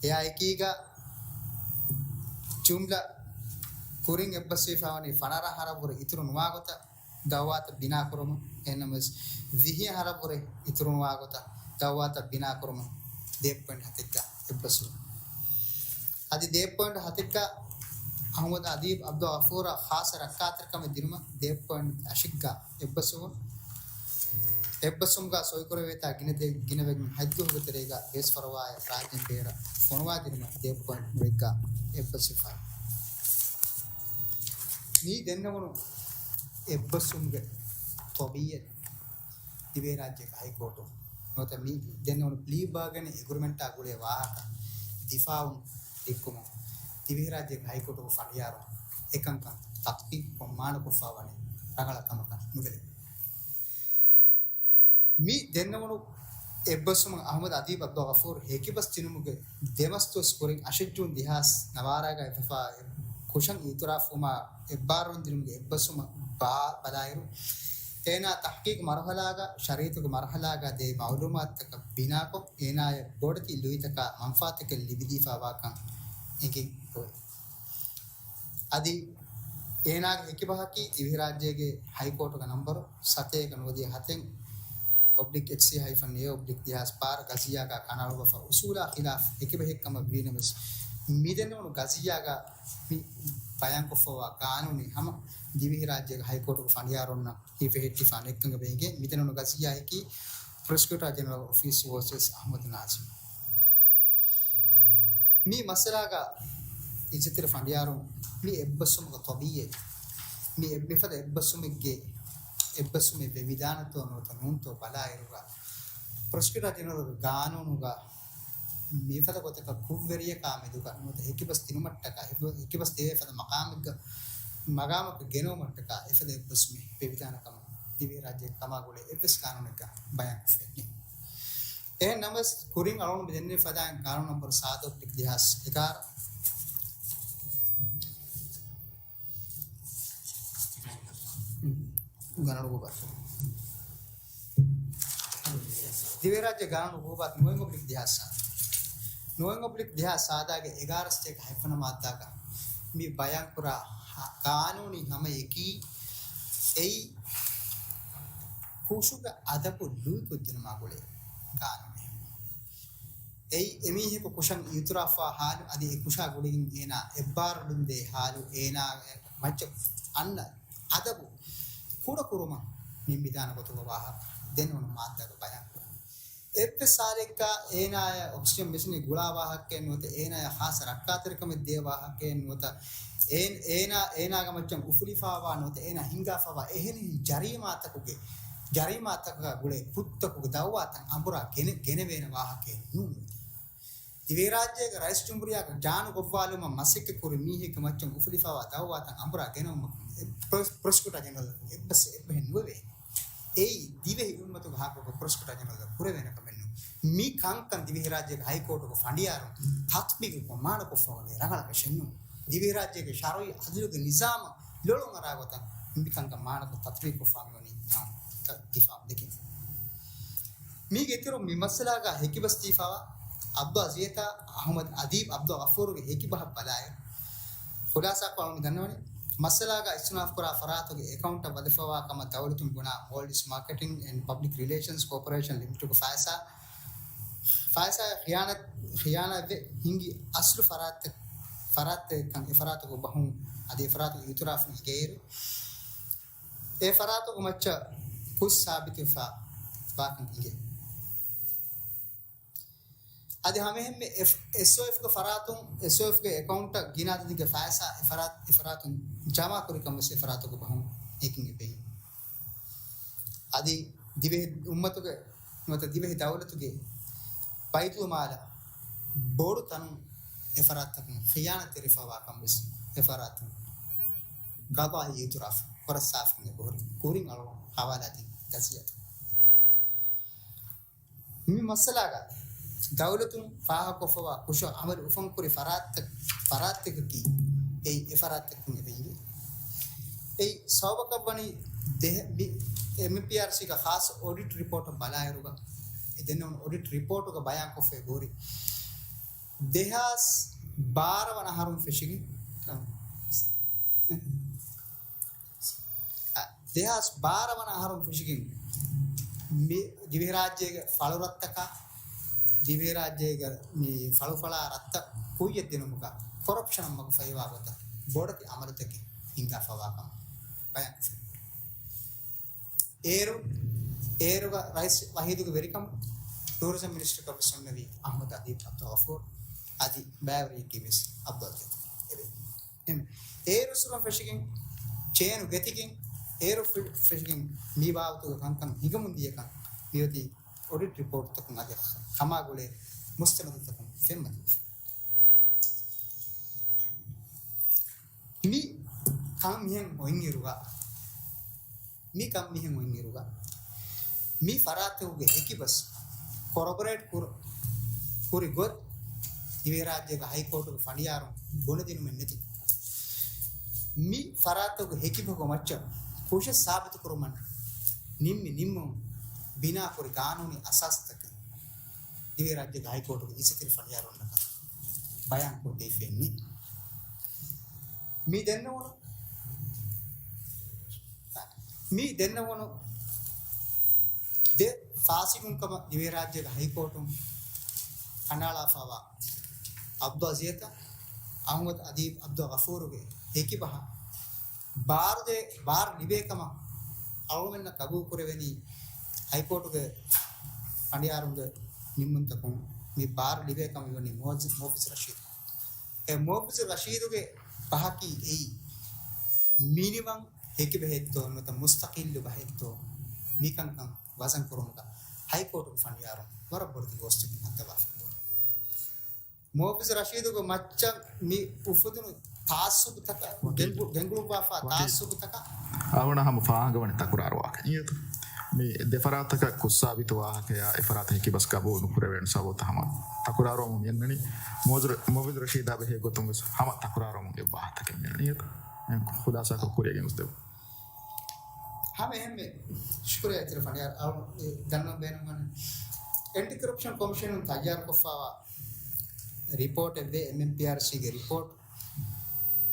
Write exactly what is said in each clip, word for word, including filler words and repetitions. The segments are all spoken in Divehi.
އެއާއެކީގަ ޖުމްލަ ކުރިން އެއްބަސްވެފަވަނީ ފަނަރަ އަހަރަށްވުރެ އިތުރު ނުވާގޮތަށް ދައުވާތައް ބިނާކުރުމަށް. އެހެންނަމަވެސް، ވިހި އަހަރަށްވުރެ އިތުރު ނުވާގޮތަށް ދައުވާތައް ބިނާކުރުމަށް ދޭއް ޕޮއިންޓް ހަތެއްގަ އެއްބަސްވުން. އަދި ދޭއް ޕޮއިންޓް ހަތެއްގަ އަހުމަދު އަދީބް އަބްދުލްޣަފޫރަށް ޚާއްޞަ ރައްކާތެރިކަމެއް ދިނުމަށް ދޭއް ޕޮއިންޓް އަށެއްގަ އެއްބަސްވުން. އެއްބަސްވުމުގަ ސޮއިކުރެވޭތާ ގިނަ ދެ-، ގިނަވެގެން ހަތްދުވަހުގެ ތެރޭގަ ބޭސްފަރުވާއެއް ރާއްޖޭން ބޭރަށް ފޮނުވާދިނުމަށް ދޭއް ޕޮއިންޓް ނުވައެއްގަ އެއްބަސްވެފައި. މި ދެންނެވުނު އެއްބަސްވުމުގެ ތަބީއަތް ދިވެހިރާއްޖޭގެ ހައިކޯޓު ނުވަތަ މި ދެންނެވުނު ޕްލީ ބާގެން އެގްރިމެންޓާ ގުޅޭ ވާހަކަ ދިފާއުން ދެއްކުމުން ދިވެހިރާއްޖޭގެ ހައިކޯޓުގެ ފަނޑިޔާރުން އެކަންކަން ތަޙްޤީޤުކޮށް މާނަކޮށްފައިވަނީ ރަނގަޅަށް ކަމަކަށް ނުބެލެވޭ. މި ދެންނެވުނު އެއްބަސްވުމަށް އަޙްމަދު އަދީބް އަބްދުލްޣަފޫރު ހެކިބަސް ދިނުމުގެ ދެމަސް ދުވަސް ކުރިން އަށެއް ޖޫން ދެހާސް ނަވާރައިގަ އެފަފާ ކުށަށް އިއުތިރާފުވުމާ އެއްބާރުލުން ދިނުމުގެ އެއްބަސްވުމަށް ބާ-، ބަލާއިރު، އޭނާ ތަޙްޤީޤު މަރުހަލާގަ ޝަރީއަތުގެ މަރުހަލާގަ ދޭ މަޢުލޫމާތުތަކަށް ބިނާކޮށް، އޭނާޔަށް ބޮޑެތި ލުއިތަކާ މަންފާތަކެއް ލިބިދީފާވާކަން އެނގި އޮތް. އަދި އޭނާގެ ހެކިބަހަކީ ދިވެހިރާއްޖޭގެ ހައިކޯޓުގެ ނަންބަރު ސަތޭކަ ނުވަދިހަ ހަތެއް އޮބްލިކް އެޗްސީ ހައިފަން އޭ އޮބްލިކް ދެހާސް ބާރަ ގަޒިއްޔާގަ ކަނޑައަޅުއްވަފަ އުސޫލާ ޚިލާފް ހެކިބަހެއްކަމަށް ވީނަމަވެސް، މިދެންނެވުނު ގަޒިއްޔާގަ މި ބަޔާންކޮށްފައިވާ ގާނޫނީ ހަމަ ދިވެހިރާއްޖޭގެ ހައިކޯޓުގެ ފަނޑިޔާރުންނަށް ހިފެހެއްޓިފާނެ އެއްކަން އެބަ އެނގޭ. މިދެންނެވުނު ގަޒިއްޔާއަކީ ޕްރޮސިކިއުޓާ ޖެނެރަލް އޮފީސް ވަރސަސް އަޙްމަދު ނާޒިމް. މި މައްސަލާގަ އިއްޒަތްތެރި ފަނޑިޔާރުން މި އެއްބަސްވުމުގެ ތަބީއަތް، މި އެއް-، މިފަދަ އެއްބަސްވުމެއްގެ، އެއްބަސްވުމެއް ވެވިދާނެތޯ ނުވަތަ ނޫންތޯ ބަލާއިރުގަ، ޕްރޮސިކިއުޓާ ޖެނެރަލްގެ ގާނޫނުގަ މިފަދަ ގޮތަކަށް ކުށްވެރިޔަކާ މެދުގަ ނުވަތަ ހެކިބަސް ދިނުމަށްޓަކާ، ހެކި-، ހެކިބަސް ދެވޭ ފަދަ މަޤާމެއްގަ، މަގާމަކަށް ގެނައުމަށްޓަކާ އެފަދަ އެއްބަސްވުމެއް ވެވިދާނެ ކަމަށް ދިވެހިރާއްޖެއަކަށް ކަމާ ގުޅޭ އެއްވެސް ގާނޫނެއްގަ ބަޔާންކޮށްފައެއް ނެތް. އެހެން ނަމަވެސް، ކުރިން އަޅުގަނޑު މި ދެންނެވި ފަދައިން ގާނޫނު ނަންބަރު ސާދަ އޮބްލިކް ދެހާސް އެގާރަ ގާނޫނު ގުބަ-، ދިވެހިރާއްޖޭ ގާނޫނު ގުބާތު ނުވައެއް އޮބްލިކް ދެހާސް ސާދަ. ނުވައެއް އޮބްލިކް ދެހާސް ސާދާގެ އެގާރަ ސަތޭކަ ހަތްވަނަ މާއްދާގަ މި ބަޔާންކުރާ ހަ-، ގާނޫނީ ހަމަޔަކީ އެއީ ކުށުގެ އަދަބު ލުއިކޮށްދިނުމާ ގުޅޭ ގާނޫނެއް. އެއީ އެމީހަކު ކުށަށް އިއުތިރާފްވާ ހާލު، އަދި އެ ކުށާ ގުޅިގެން އޭނާ އެއްބާރުލުންދޭ ހާލު، އޭނާ މައްޗަށް އަންނަ އަދަބު ކުޑަކުރުމަށް ނިންމިދާނެ ގޮތުގެ ވާހަކަ ދެން އޮން މާއްދާގަ ބަޔާންކުރަން. އެއްވެސް ސާލެއްގަ އޭނާޔަށް އޮކްސިޖަން މެޝިނެއް ގުޅާ ވާހަކައެއް ނުވަތަ އޭނާޔަށް ޚާއްޞަ ރައްކާތެރިކަމެއް ދޭ ވާހަކައެއް ނުވަތަ އޭން-، އޭނާ، އޭނާގެ މައްޗަށް އުފުލިފާވާ ނުވަތަ އޭނާ ހިންގާފާވާ އެހެނިހެން ޖަރީމާތަކުގެ، ޖަރީމާތަކަށް ގުޅޭ ކުށްތަކުގެ ދައުވާތައް އަނބުރާ ގެނެ-، ގެނެވޭނެ ވާހަކައެއް ނޫން. ދިވެހިރާއްޖޭގެ ރައީސް ޖުމްހޫރިއްޔާގެ ޖާނު ގޮއްވާލުމަށް މަސައްކަތްކުރި މީހެއްގެ މައްޗަށް އުފުލިފާވާ ދައުވާތައް އަނބުރާ ގެނައުމަށް ޕްރޮ-، ޕްރޮސިކިއުޓާ ޖެނެރަލަކުން އެއްބަސް އެއްބަހެއް ނުވެވޭ. އެއީ ދިވެހި އުއްމަތުގެ ހައްގުގަ ޕްރޮސިކިއުޓާ ޖެނެރަލަކު ކުރެވޭނެ ކަމެއް ނޫން. މި ކަންކަން ދިވެހިރާއްޖޭގެ ހައިކޯޓުގެ ފަނޑިޔާރުން ތަތްބީގުކޮށް މާނަކޮށްފަވަނީ ރަނގަޅަކަށެއް ނޫން. ދިވެހިރާއްޖޭގެ ޝަރުއީ އަދުލުގެ ނިޒާމަށް ލޮޅުން އަރާ ގޮތަށް މިކަންކަން މާނަކޮށް ތަތްބީގުކޮށްފާ މިވަނީ ދިފާއު ދެކެން. މީގެ އިތުރުން މި މައްސަލާގަ ހެކިބަސް ދީފައިވާ އަބްދުލް އަޒީޒާ އަޙްމަދު އަދީބް އަބްދުލް ޣަފޫރުގެ ހެކިބަހަށް ބަލާއިރު، ޚުލާސާކޮށް އަޅުގަނޑު ދަންނަވަނީ، މައްސަލާގަ އިސްތިނާފް ކުރާ ފަރާތުގެ އެކައުންޓަށް ވަދެފައިވާ ކަމަށް ދައުލަތުން ބުނާ މޯލްޑިވްސް މާކެޓިން އެންޑް ޕަބްލިކް ރިލޭޝަންސް ކޯޕަރޭޝަން ލިމިޓެޑުގެ ފައިސާ، ފައިސާ ޚިޔާނަތް، ޚިޔާނަތްވެ ހިންގި އަސްލު ފަރާތްތައް، ފަރާތްތަކެއްކަން އެ ފަރާތުގެ ބަހުން އަދި އެ ފަރާތުގެ އިއުތިރާފުން އެނގޭއިރު، އެ ފަރާތުގެ މައްޗަށް ކުށް ސާބިތުވެފަ ވާކަން އެނގޭ. އަދި ހަމައެހެންމެ އެފް-، އެސްއޯއެފްގެ ފަރާތުން، އެސްއޯއެފްގެ އެކައުންޓަށް ގިނަ އަދަދެއްގެ ފައިސާ އެ ފަރާތް، އެ ފަރާތުން ޖަމާކުރި ކަމަށް ވެސް އެ ފަރާތުގެ ބަހުން އެނގިގެން އެބައިން. އަދި ދިވެހި އުއްމަތުގެ ނުވަތަ ދިވެހި ދައުލަތުގެ ބައިތުލްމާލަށް ބޮޑު ތަނުން އެ ފަރާތްތަކުން ޚިޔާނަތްތެރިވެފައިވާ ކަމަށް ވެސް އެ ފަރާތުން ގަޟާއީ އިއުތިރާފް ކުރައްސާފަ އިން އެބަހުރި. ކުރިން އަޅުގަނޑު ހަވާލާދިން ގަޒިއްޔާތައް. މި މައްސަލާގަ ދައުލަތުން ފާހަގަކޮށްފައިވާ ކުށަށް އަމަލު އުފަންކުރި ފަރާތްތައް، ފަރާތްތަކަކީ އެއީ އެ ފަރާތްތަކުން އެބަ އިނގޭ. އެއީ ސަބަބަކަށްވަނީ ދެ-، މި އެމްއެމްޕީއާރްސީގެ ޚާއްޞަ އޮޑިޓް ރިޕޯޓަށް ބަލާއިރުގަ، އެ ދެންނެވުނު އޮޑިޓް ރިޕޯޓުގަ ބަޔާންކޮށްފައި ހުރި ދެހާސް ބާރަ ވަނަ އަހަރުން ފެށިގެން، އަ، ދެހާސް ބާރަ ވަނަ އަހަރުން ފެށިގެން މި ދިވެހިރާއްޖޭގެ ފަޅުރަށްތަކާ، ދިވެހިރާއްޖޭގެ މި ފަޅުފަޅާ ރަށްތައް ކުއްޔަށް ދިނުމުގަ ކޮރަޕްޝަނަށް މަގު ފައިވާ ގޮތަށް ބޮޑެތި އަމަލުތަކެއް ހިނގާފަވާ ކަމަށް ބަޔާން ކޮށްފި. އޭރު، އޭރުގަ ރައީސް ވަހީދުގެ ވެރިކަމުން ޓޫރިޒަމް މިނިސްޓަރަކަށް ވެސް އޮންނެވީ އަޙްމަދު އަދީބް އަބްދުލްޣަފޫރު އަދި ބައިވެރިޔަކީ ވެސް އަބްދުލް އަޒީޒް އެވެ. އެހެން އޭރު އުސުރުން ފެށިގެން، ޗޭނު ގެތިގެން، އޭރު ފި-، ފެށިގެން މި ބާވަތުގެ ކަންކަން ހިނގަމުން ދިޔަކަން މިއޮތީ އޮޑިޓް ރިޕޯޓްތަކުން އަދި ކަމާ ގުޅޭ މުސްތަނަދުތަކުން ފެންމަތިވެފަ. މި ކަން މިހެން އޮތްއިރުގަ، މި ކަން މިހެން އޮތްއިރުގަ، މި ފަރާތްތަކުގެ ހެކިބަސް ކޮރަބޮރޭޓް ކުރ-، ކުރި ގޮތް ދިވެހިރާއްޖޭގެ ހައިކޯޓުގެ ފަނޑިޔާރުން ބުނެދިނުމެއް ނެތި. މި ފަރާތްތަކުގެ ހެކިބަހުގެ މައްޗަށް ކުށެއް ސާބިތުކުރުމަށް ނިންމި ނިންމުން ބިނާކުރި ގާނޫނީ އަސާސްތަކެއް ދިވެހިރާއްޖޭގެ ހައިކޯޓުގެ އިސްތިރި ފަނޑިޔާރުންނަކަށް ބަޔާންކޮށްދީފައެއްނެތް. މި ދެންނެވުނު، މި ދެންނެވުނު ދެ ފާސިގުންކަމަށް ދިވެހިރާއްޖޭގެ ހައިކޯޓުން ކަނޑައަޅާފައިވާ އަބްދުލް އަޒީޒް އަޙްމަދު އަދީބް އަބްދުލް ޣަފޫރުގެ ހެކިބަހަށް ބާރުދޭ، ބާރު ލިބޭ ކަމަށް އަޅުގަނޑަށް ގަބޫލު ކުރެވެނީ ހައިކޯޓުގެ ފަނޑިޔާރުންގެ ނިންމުންތަކުން މި ބާރު ލިބޭ ކަމަށް ވަނީ މުވައްޒަ-، މުވައްޒަފު ރަޝީދު. އެ މުވައްޒަފު ރަޝީދުގެ ބަހަކީ އެއީ، މިނިވަން ހެކިބަހެއްތޯ ނުވަތަ މުސްތަޤިއްލު ބަހެއްތޯ މިކަންކަން ވަޒަން ކުރުމުގަ ހައިކޯޓުގެ ފަނޑިޔާރުން ވަރަށް ބޮޑެތި ގޯސްތަކެއް ހައްދަވާފައިވޭ. މުވައްޒަފު ރަޝީދުގެ މައްޗަށް މި އުފުދުނު ތާއްސުބުތަކަށް، ވަކީލް. ގެންގު-، ގެންގުޅުއްވާފާ ވަކީލް. ތާއްސުބުތަކަށް. އަޅުގަނޑަށް ހަމަ ފާހަގަވަނީ ތަކުރާރު ވާހަކަ. އިނގޭތަ؟ މި ދެ ފަރާތަކަށް ކުށްސާބިތު ވާހަކަޔާ އެ ފަރާތަށް ހެކި ބަސް ގަބޫލު ނުކުރެވޭނެ ސަބަބުތައް ހަމަ ތަކުރާރުވަމުން މި އަންނަނީ. މުވައްޒަފު، މުވައްޒަފު ރަޝީދާ ބެހޭ ގޮތުން ވެސް ހަމަ ތަކުރާރުވަމުން އެއް ވާހަކަތަކެއް މި އަންނަނީ. އިނގޭތަ؟ އެހެން ޚުލާސާކޮށް ކުރިއަށް ގެންގޮސްދެއްވާ. ހަމަ އެހެންމެ ޝުކުރިއްޔާ އިތުރަށް ފަނޑިޔާރު އަޅު އެ ދަންނަވަން ބޭނުންވަނީ. އެންޓި ކޮރަޕްޝަން ކޮމިޝަނުން ތައްޔާރުކޮށްފައިވާ ރިޕޯޓެއްވޭ، އެމްއެމްޕީއާރްސީގެ ރިޕޯޓް.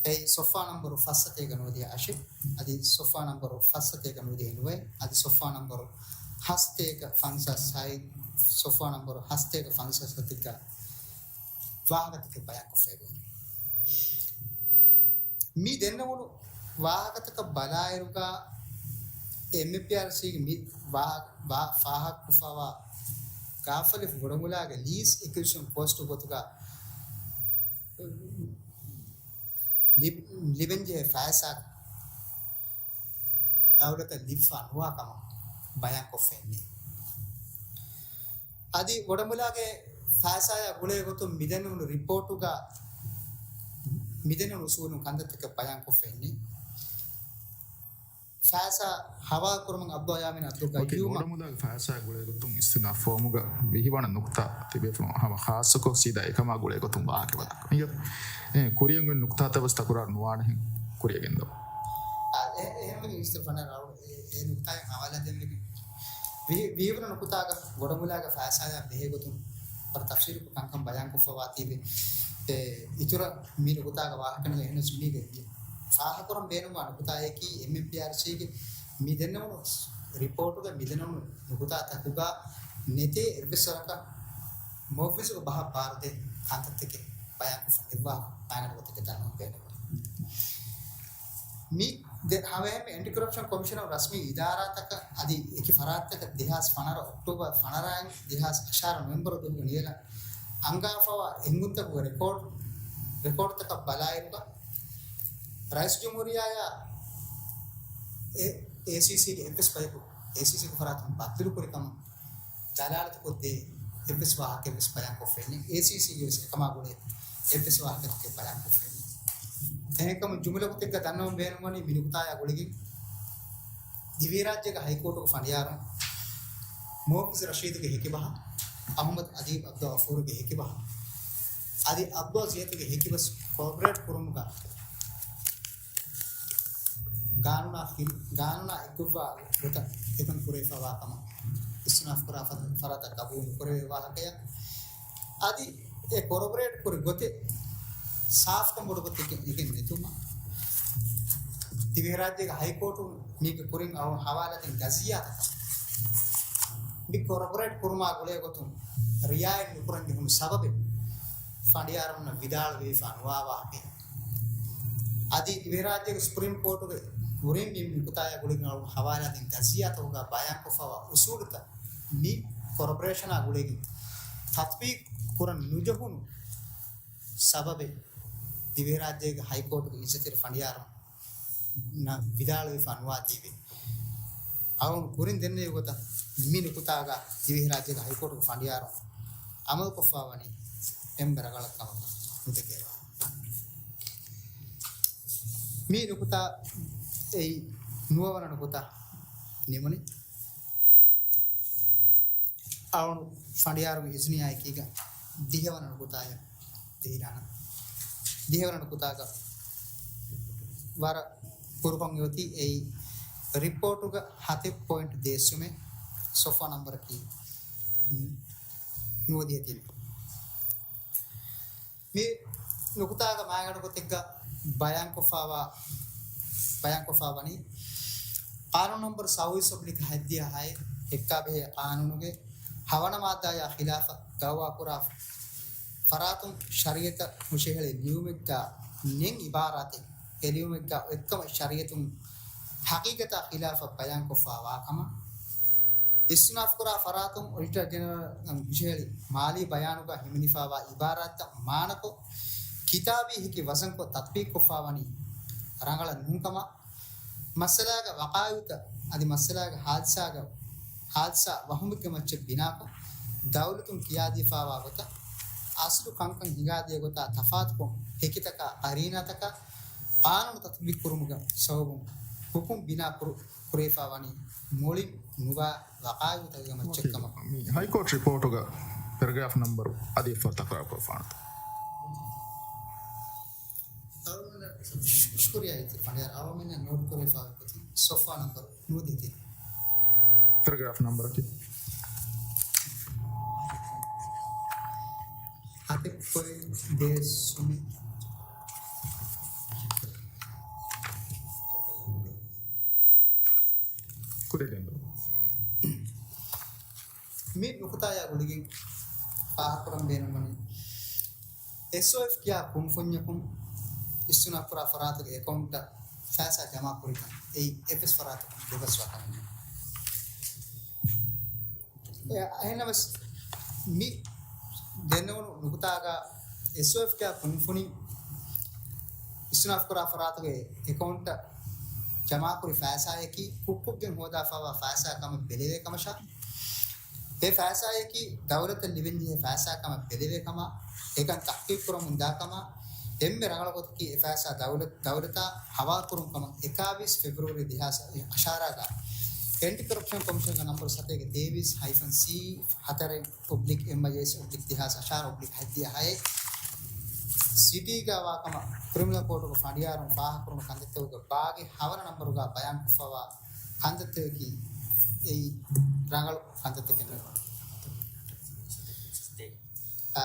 އެއީ ސޮފްހާ ނަންބަރު ފައްސަތޭކަ ނުވަދިހަ އަށެއް، އަދި ސޮފްހާ ނަންބަރު ފައްސަތޭކަ ނުވަދިހަ ނުވައެއް، އަދި ސޮފްހާ ނަންބަރު ހަސަތޭކަ ފަންސާސް ހަތް، ސޮފްހާ ނަންބަރު ހަސަތޭކަ ފަންސާސް ހަތެއްގަ ވާހަކަތަކެއް ބަޔާންކޮށްފައިވަނީ. މި ދެންނެވުނު ވާހަކަތަކަށް ބަލާއިރުގަ، އެމްއެމްޕީއާރްސީގެ މި ވާ-، ވާ-، ފާހަގަކޮށްފައިވާ ގާފަލިފު ގުޑަމުލާގެ ލީސް އެކުއިޒިޝަން ކޯސްޓު ގޮތުގަ ލިބ-، ލިބެންޖެހޭ ފައިސާ ދައުލަތަށް ލިބިފަ ނުވާ ކަމަށް ބަޔާންކޮށްފައެއްނެތް. އަދި ގުޑަމުލާގެ ފައިސާޔާ ގުޅޭ ގޮތުން މިދެންނެވުނު ރިޕޯޓުގަ މިދެންނެވުނު އުސޫލުން ކަންތައްތަކެއް ބަޔާންކޮށްފައެއްނެ. ފައިސާ ހަވާލުކުރުމުން އަބްދުލް ޔާމީން އަބްދުލް ވަކީލް، ޤައްޔޫމަށް ގުޑަމުލާގެ ފައިސާ ގުޅޭ ގޮތުން އިސްތިނާފް ފޯމުގަ ވިހިވަނަ ނުކުތާ ތިބޭފުޅުން ހަމަ ޚާއްޞަކޮށް ސީދާ އެކަމާ ގުޅޭ ގޮތުން ވާހަކަ ވަދާކަށް. އިނގޭތަ؟ އެ، ކުރިއަށް އޮތް ނުކުތާތައް ވެސް ތަކުރާރު ނުވާނެހެން ކުރިއަށް ގެންދަވާ. އާ، އެ، އެހެންވެގެން އިސްތިރު ފަނަރަ އަޅު އެ، އެ ނުކުތާއިން ހަވާލާ ދެންނެވި. ވި-، ވިހިވަނަ ނުކުތާގަ ގުޑަމުލާގެ ފައިސާޔާ ބެހޭ ގޮތުން ވަރަށް ތަފްސީލުކޮށް ކަންކަން ބަޔާންކޮށްފަވާތީވެ. އެ، އިތުރަށް މި ނުކުތާގަ ވާހަކަ ނެގެ އެހެނަސް މީގެ ފާހަގަކުރަން ބޭނުންވާ ނުކުތާއަކީ އެމްއެމްޕީއާރްސީގެ މި ދެންނެވުނު ރިޕޯޓުގަ މި ދެންނެވުނު ނުކުތާތަކުގަ ނެތޭ އެއްވެސް ވަރަކަށް މުވައްޒަފު ބަހަށް ބާރުދޭ ކަންތައްތަކެއް ބަޔާންކޮށްފަ ނުވާ މާނަ ގޮތެއްގެ ދަންނަވަން ބޭނުންވޭ. މި ދެ-، ހަމައެހެންމެ އެންޓި ކޮރަޕްޝަން ކޮމިޝަނަށް ރަސްމީ އިދާރާތަކަށް އަދި އެކި ފަރާތްތަކަށް ދެހާސް ފަނަރަ އޮކްޓޯބަރު ފަނަރައިން ދެހާސް އަށާރަ ނޮވެމްބަރު ދުވަހުގެ ނިޔަލަށް އަންގާފަވާ އެންގުންތަކުގެ ރެކޯޑް، ރެކޯޑްތަކަށް ބަލާއިރުގަ، ރައީސް ޖުމްހޫރިއްޔާއާ އެ-، އޭސީސީގެ އެއްވެސް ބަޔަކު އޭސީސީގެ ފަރާތުން ބައްދަލުކުރި ކަމަށް ދަލާލަތުކޮށްދޭ އެއްވެސް ވާހަކައެއްވެސް ބަޔާންކޮށްފައެއްނެތް. އޭސީސީގެ ވެސް އެކަމާ ގުޅޭ އެއްވެސް ވާހަކަތަކެއް ބަޔާންކޮށްފައެއްނެތް. އެހެންކަމުން ޖުމްލަ ގޮތެއްގަ ދަންނަވަން ބޭނުންވަނީ މި ނުކުތާޔާ ގުޅިގެން ދިވެހިރާއްޖޭގެ ހައިކޯޓުގެ ފަނޑިޔާރުން މުވައްޒަފު ރަޝީދުގެ ހެކިބަހަށް، އަޙްމަދު އަދީބް އަބްދުލް ޣަފޫރުގެ ހެކިބަހަށް، އަދި އަބްދުލް އަޒީޒްގެ ހެކިބަސް ކޮރަބޮރޭޓް ކުރުމުގަ ގާނޫނާ ފި-، ގާނޫނާ އެއްކުއްވާ ގޮތަށް އެކަން ކުރެވިފައިވާ ކަމަށް އިސްތިނާފް ކުރާ ފަ-، ފަރާތަށް ގަބޫލު ނުކުރެވޭ ވާހަކަޔަށް. އަދި އެ ކޮރބޮރޭޓް ކުރި ގޮތެއް ސާފުކަން ބޮޑު ގޮތެއް އެނގެން ނެތުމަށް، ދިވެހިރާއްޖޭގެ ހައިކޯޓުން މީގެ ކުރިން އަޅު ހަވާލާދިން ތަޖްޒިއްޔާތަކަށް މި ކޮރބޮރޭޓް ކުރުމާ ގުޅޭ ގޮތުން ރިއާޔަތް ނުކުރަން ޖެހުނު ސަބަބެއް ފަނޑިޔާރުންނަށް ވިދާޅުވެވިފަ ނުވާ ވާހަކައެއް. އަދި ދިވެހިރާއްޖޭގެ ސުޕްރީމް ކޯޓުގެ ކުރިން މި ނުކުތާޔާ ގުޅިގެން އަޅު ހަވާލާދިން ތަޖްޒިއްޔާތަކުގަ ބަޔާންކޮށްފައިވާ އުސޫލުތައް މި ކޮރބޮރޭޝަނާ ގުޅިގެން ތަތްބީޤު ކުރަން ނުޖެހުނު ސަބަބެއް ދިވެހިރާއްޖޭގެ ހައިކޯޓުގެ އިއްޒަތްތެރި ފަނޑިޔާރުންނަށް ވިދާޅުވެފަ ނުވާތީވެ. އަޅުން ކުރިން ދެންނެވި ގޮތަށް މި ނުކުތާގަ ދިވެހިރާއްޖޭގެ ހައިކޯޓުގެ ފަނޑިޔާރުން އަމަލުކޮށްފައިވަނީ އެންމެ ރަނގަޅަށް ކަމަކަށް ނުދެކެވޭ. މި ނުކުތާ އެއީ ނުވަވަނަ ނުކުތާ ނިމުނީ. އަޅުން ފަނޑިޔާރުގެ އިޒުނިއާ އެކީގަ ދިހަވަނަ ނުކުތާޔަށް ދިހިރާނަ. ދިހަވަނަ ނުކުތާގަ ވަރަށް ކުރުކޮށް އޮތީ އެއީ ރިޕޯޓުގަ ހަތެއް ޕޮއިންޓް ދޭއްސުމެއް ސޮފާ ނަންބަރަކީ ނުވަދިހަ ތިން. މި ނުކުތާގަ މާގަނޑު ގޮތެއްގަ ބަޔާންކޮށްފައިވާ، ބަޔާންކޮށްފައިވަނީ، ޤާނޫނު ނަންބަރު ސައުވީސް އޮބްލިކް ހަތްދިހަ ހައެއް އެއްކާ ބެހޭ ޤާނޫނުގެ ހަވަނަ މާއްދާޔާ ޚިލާފަށް ދައުވާކުރާ ފަރާތުން ޝަރީއަތަށް ހުށަހެޅި ލިޔުމެއްގަ ނެތް އިބާރާތެއް އެ ލިޔުމެއްގަ އޮތްކަމަށް ޝަރީއަތުން ޙަޤީޤަތާ ޚިލާފަށް ބަޔާންކޮށްފައިވާ ކަމަށް، އިސްތިނާފުކުރާ ފަރާތުން އޮޑިޓަރ ޖެނެރަލް ހުށަހެޅި މާލީ ބަޔާނުގަ ހިމެނިފައިވާ އިބާރާތްތައް މާނަކޮށް، ކިތާބީ ހެކި ވަޒަންކޮށް ތަޠްބީޤުކޮށްފައިވަނީ ރަނގަޅަށް ނޫންކަމަށް، މައްސަލާގެ ވަޤާއިޢުތައް އަދި މައްސަލާގެ ޙާދިސާގެ، ޙާދިސާ ވަހުމެއްގެ މައްޗަށް ބިނާކޮށް، ދައުލަތުން ކިޔާދީފައިވާ ގޮތަށް، އަސްލު ކަންކަން ހިނގާދިޔަ ގޮތާ ތަފާތުކޮށް، ހެކިތަކާ ޤަރީނާތަކާ ޤާނޫނު ތަޠްބީޤުކުރުމުގެ ސަބަބުން ޙުކުމް ބިނާ ކުރު، ކުރެވިފައިވަނީ މުޅިން ނުބާ ވަޤާއިޢުތަކުގެ މައްޗަށް ކަމަށް. މި ހައިކޯޓް ރިޕޯޓުގަ ޕެރެގްރާފް ނަންބަރު އަދި އެއްފަހަރު ތަކްރާރުކުރައްވާނެތަ؟ އަޅުގަނޑަށް ޝުކުރިއްޔާ އިތުރު ފަނޑިޔާރު އަޅުގަނޑުމެންނަށް ނޯޓް ކުރެވިފައި އޮތް ސޮފާ ނަންބަރު ނުވަދިހަ ތިން. ޕެރެގްރާފް ނަންބަރަކީ؟ ހަތެއް ޕޮއިންޓް ދޭއްސުމެއް. ކުރިއަށް ގެންދަވާ. މި ނުކުތާޔާ ގުޅިގެން ފާހަގަކުރަން ބޭނުންވަނީ، އެސްއޯއެފް ކިޔާ ކުންފުންޏަކުން އިސްތިނާފުކުރާ ފަރާތުގެ އެކައުންޓަށް ފައިސާ ޖަމާކުރިކަން އެއީ އެއްވެސް ފަރާތަކުން ދުރުހަސްވާ ކަމެއް ނޫން. އެ، އެހެންނަމަވެސް، މި ދެންނެވުނު ނުކުތާގަ އެސްއޯއެފް ކިޔާ ކުންފުނިން އިސްތިނާފުކުރާ ފަރާތުގެ އެކައުންޓަށް ޖަމާކުރި ފައިސާއަކީ ކުށްކޮށްގެން ހޯދާފައިވާ ފައިސާ ކަމަށް ބެލެވޭ ކަމަށާ، އެ ފައިސާއަކީ ދައުލަތަށް ލިބެންޖެހޭ ފައިސާ ކަމަށް ބެލެވޭ ކަމަށް، އެކަން ތަޙްޤީޤުކުރަމުންދާ ކަމަށް، އެންމެ ރަނގަޅު ގޮތަކީ އެ ފައިސާ ދައުލަތް، ދައުލަތާ ހަވާލުކުރުން ކަމަށް އެކާވީސް ފެބްރުއަރީ ދެހާސް އަށާރަގަ އެންޓި ކޮރަޕްޝަން ކޮމިޝަންގެ ނަންބަރު ސަތޭކަ ތޭވީސް ހައިފަން ސީ ހަތަރެއް އޮބްލިކް އެމްއައިއެސް އޮބްލިކް ދެހާސް އަށާރަ އޮބްލިކް ހަތްދިހަ ހައެއް ސިޓީގަ ވާ ކަމަށް ކްރިމިނަލް ކޯޓުގެ ފަނޑިޔާރުން ފާހަގަކުރުނު ކަންތައްތަކުގެ ބާގެ ހަވަނަ ނަންބަރުގަ ބަޔާންކޮށްފައިވާ ކަންތައްތަކަކީ އެއީ ރަނގަޅު ކަންތައްތަކެއް ނޫން. އާ،